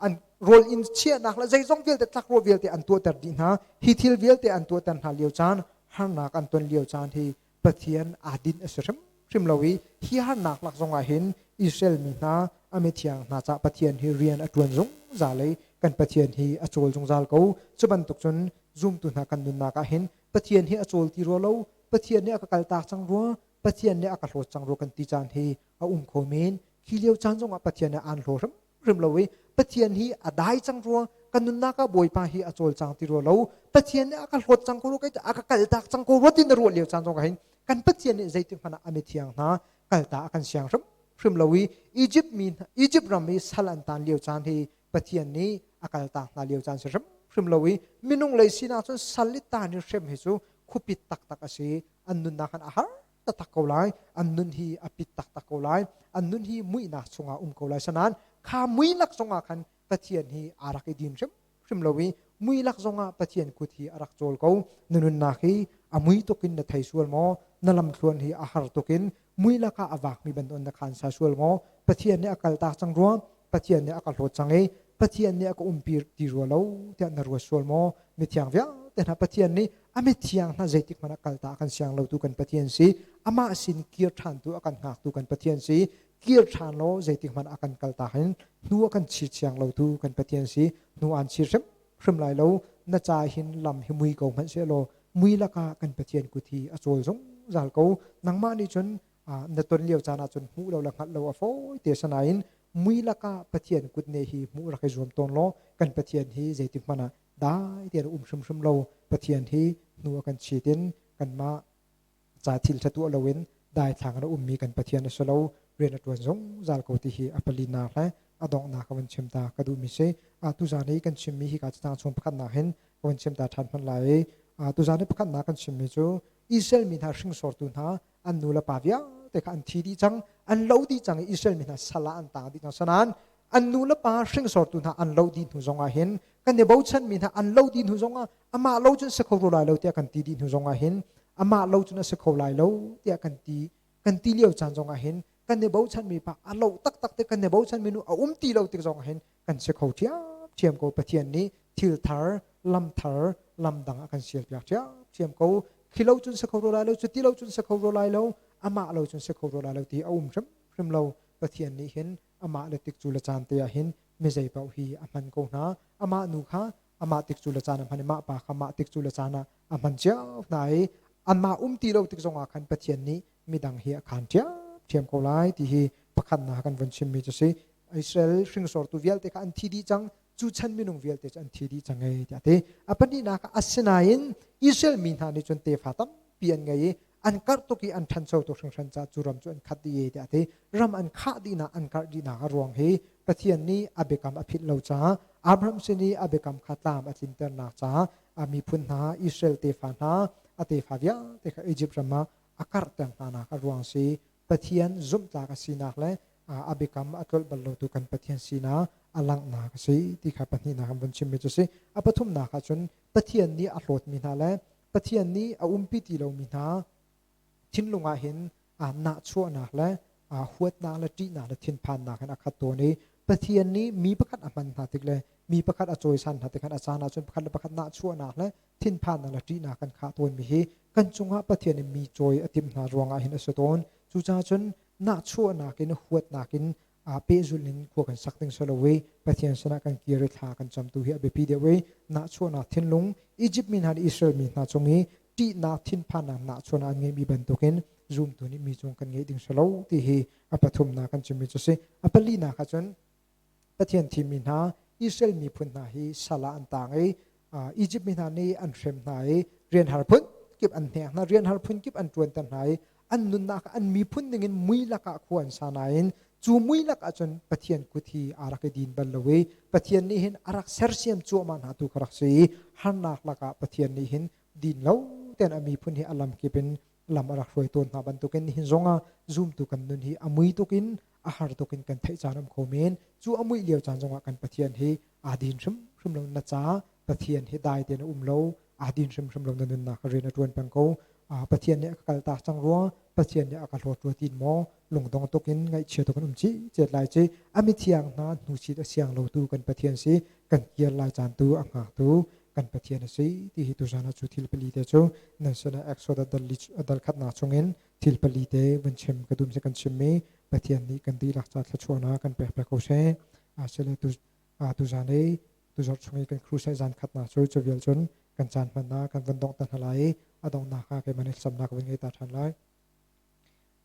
an rawl inn chiahnak le zeizong vialte, tlakrawh vialte an tuahter dih hna. Hi thil vialte an tuahter hna lio caan, harnak an ton lio caan hi Pathian aa dinh a si hrimhrim lo i hi harnak lak zongah hin Israel mi hna, a mithiang hna cah Pathian hi rian a ṭuan zungzal i kan Pathian hi a cawl zungzal ko. Cu bantuk cun zumtu hna kan nunnak ah hin Pathian hi a cawl ti rua lo, Pathian nih a ka kaltak cang rua, Pathian nih a ka hlawt cang rua kan ti caan hi a um kho men. Khi lio caan zongah Pathian nih aan hlaw hrimhrim lo i Pathian hi a dai cang rua, kan nunnak ah Bawipa hi a cawlcang ti rua lo, Pathian nih a ka hlawt cang ko rua, a ka kaltak cang ko rua ti na ruah lio caan zongah hin kan Pathian nih zeitik hmanh ah a mithiang hna kalta a kan siang hrimhrim lo i Egypt mi Egypt ram i sal an tan lio caan hi Pathian nih a kaltak hna lio caan si hrimhrim lo i minung lei sinak cun sal i tan i hrem hi cu khuapit taktak a si. An nunnak han a har taktak ko lai, an nun hi a pit taktak ko lai, an nun hi muihnak chungah um ko lai. Sanan kha muilak zongah khan Pathian hi aa rak i din hrimhrim lo i muilak zongah Pathian kut hi a rak cawl ko. Na nunnak hi a mui tukin na thei sual maw? Na lamthluan hi a har tukin muilak ah a vakmi bantuk na khan sa sual maw? Pathian nih a kaltak cang rua, Pathian nih a ka hlawt cang i Pathian nih a ka umpi ti rua lo tiah na ruat sual maw? Mithiang vialte hna, Pathian nih a mithiang hna zeitik hmanh ah kalta a kan siang lotu kan Pathian si. Amah sin kir ṭhan tu a kan hngaktu kan Pathian si. Kir ṭhan law zeitik hmanh a kan kaltak hin hnu a kan chir siang lotu kan Pathian si. Hnu aan chir hrimhrim lai lo. Na ca hin lam hi mui ko hmanh sehlaw. Mui lakah kan Pathian kut hi a cawl zungzal ko. Nangmah nih cun na ton lio caan ah cun hmuh lo le hngalh lo a fawi te sanain mui lakah Pathian kut ne hi hmuh rak i zuam tawn law kan Pathian hi zeitik hmanh ah dai tein a um hrimhrim lo. Pathian hi hnu a kan chit in kanmah ca thil ṭha tuah loin daithlang in a ummi kan Pathian a si lo, rian a ṭuan zungzal ko ti hi a palinak le a donghnak ka van chim ta ka duhmi si. Tuzaan i kan chimmi hi ka catang chung pakhatnak hin ka van chim ta ṭhan hmanh lai i tuzaan i pakhatnak kan chimmi cu Israel mi hna hringsortu hna an nu le pa vialte kha an thi dih cang, an lo dih cang i Israel mi hna sal ah an tang dih cang. Sanain an nu le pa hringsortu hna an lo dih hnu zongah hin kan i bochanmi hna an lo dih hnu zongah amah lo cun si kho ru lai lo tiah kan ti dih hnu zongah hin amah lo cun a si kho lai lo tiah kan ti lio caan zongah hin kan i bochanmi pa a lo taktak te kan i bochanmi nu a um ti lo tik zongah hin kan si kho ṭhiamṭhiam ko. Pathian nih thil thar lam thar lam dang a kan sial piak ṭhiamṭhiam ko. Khi lo cun si kho ru lai lo, cu ti lo cun si kho ru lai lo, amah lo cun si kho ru lai lo ti a um hrimhrim lo. Pathian nih hin amah le tik cu le caan te ah hin mi zei paoh hi a hman ko hna. Amah nu kha amah tik cu le caan a hman i mah pa kha mah tik cu le caan ah a hman cio hna i anmah um ti lo tik zongah khan Pathian nih midang hi a khaan ṭhiamṭhiam ko lai ti hi pakhatnak kan vun chimmi cu si. Israel hringsortu vialte kha an thi dih cang, cu chan minung vialte cu an thi dih cang ei tiah ti. A pahnihnak ah, asinain Israel mi hna nih cun tefa tampi an ngei i an karh tuk i an ṭhancho tuk hringhran caah cu ram cu an khat dih e tiah ti. Ram an khah dihnak, an karh dihnak a ruang hi Pathian nih a biakam a philh lo caah, Abraham sin i a biakam kha tlam a tlinternak caah a miphun hna, Israel tefa hna, a tefa vialte kha Egypt ram ah a karhter hnanak a ruang si. Pathian zumhtlak a sinak le a biakam a tlolh bal lotu kan Pathian sinak a langhnak a si ti kha pahnihnak an vun chimmi cu si. A pathumnak ah cun Pathian nih a hlawtmi hna le Pathian nih a umpi ti lomi hna thinlung ah hin nahchuahnak le huatnak le ṭihnak le thinphannak in a khat tawn i Pathian nih mi pakhat a hman hna tik le mi pakhat a cawisan hna tik khan a caan ahcun pakhat le pakhat nahchuahnak le thinphannak le ṭihnak kan khah tawnmi hi kan cungah Pathian nih mi cawi a timh hna ruangah hin a si tawn. Cucaah cun nahchuahnak in huatnak in pehzulh in khua kan sak ding si lo i Pathian sinah kan kir i thla kan cam tu hi a biapi deuh i nahchuahnak thinlung Egypt mi hna nih Israel mi hna cung i ṭihnak thinphannak nahchuahnak an ngeihmi bantukin zumtu nih mi cung kan ngeih ding si lo ti hi a pathumnak kan chimmi cu si. A palinak ah cun Pathian thimmi hna Israel miphun hna hi sal ah an tang i Egypt mi hna nih an hrem hna i rian har phun kip an hnek hna, rian har phun kip an ṭuanter hna i an nunnak an miphun ningin mui lakah khua an sa nain cu mui lakah cun Pathian kut hi aa rak i din bal lo i Pathian nih hin a rak sersiam cuahmah hna tu kha rak si i harnak lakah Pathian nih hin din lo tein a miphun hi a lam kip in lam a rak hruai tawn hna bantukin nihin zongah zumtu kan nun hi a mui tuk in a har tuk in kan theih caan um kho men. Cu a muih lio caan zongah kan Pathian hi aa din hrimhrim lo. Na caah Pathian hi dai tein a um lo, aa din hrimhrim lo, na nunnak rian a ṭuan peng ko. Pathian nih a ka kaltak cang rua, Pathian nih a ka hlawt rua tiin maw lungdong tuk in ngaihchia tuk in um chih cet lai ci. A mithiang hna hnuchit a siang lotu kan Pathian si, kan kir lai caan tu a hngaktu kan Pathian a si ti hi tuzan ah cu thil pali te cu nan sinah Exodus dal khatnak chungin thil pali te vun chim ka dum si kan chimmi Pathian nih kan dihlak ca thluachuahnak kan pek pek ko seh. Asile tu tuzan i tuzarh chung i kan crusade zan khatnak cu cu vial cun kan caan hmannak kan van dongh ta hna lai i a donghnak ah keimah nih thlacamnak ka vun ngei ta ṭhan lai.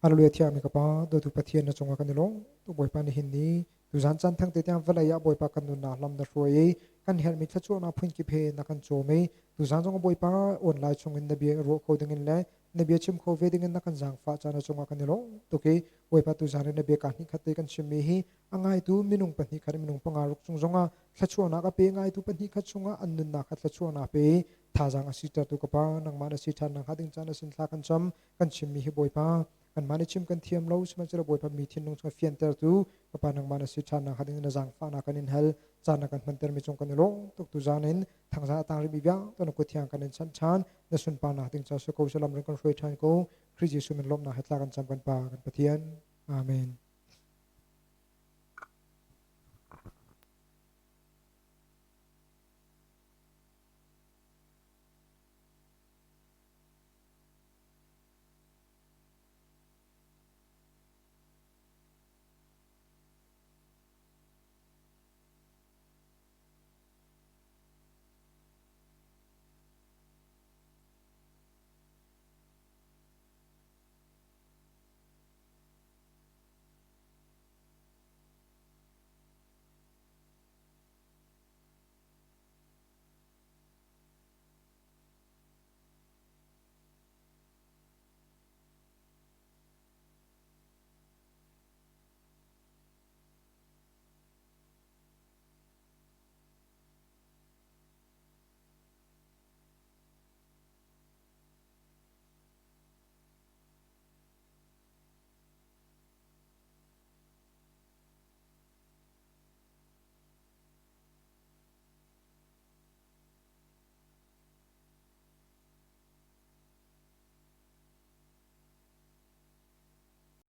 Hallelujah. Thiangmi ka Pa, dawtu Pathian, na cungah kan i lawm tuk. Bawipa, nihin ni tuzan caan thang te tiang vawlei ah Bawipa kan nunnak lam na hruai i kan herhmi thluachuahnak phunkip he na kan cawm i tuzan zong Bawipa online chungin na bia ruah kho dingin le na bia chim kho ve dingin na kan zaangfah caan na cungah kan i lawm tuk i Bawipa, tuzan i na bia ka hnih khat te kan chimmi hi a ngaitu minung pahnih khat, minung panga ruk chung zongah thluachuahnak a pe, ngaitu pahnih khat chungah an nunnak kha thluachuahnak pe i thazaang a sitertu ka Pa, nangmah na si ṭhan nakhnga ding caan na sin thla kan cam. Kan chimmi hi Bawipa, kanmah nih chim kan thiam lo, sihmanhsehlaw Bawipa, mi thinlung chung fiantertu ka Pa nangmah na si ṭhan nakhnga ding na zaangfahnak kan in hal. Caan na kan hmantermi cung kan i lawm tuk. Tuzaan in thangzang a tang rihmi vialte na kut thiang kan in chanh ṭhan. Na sunparnak ding ca si ko, salam ring kan hruai ṭhan ko. Khrih Jesuh min lawmhnak he tla kan cam, kan Pa, kan Pathian. Amen.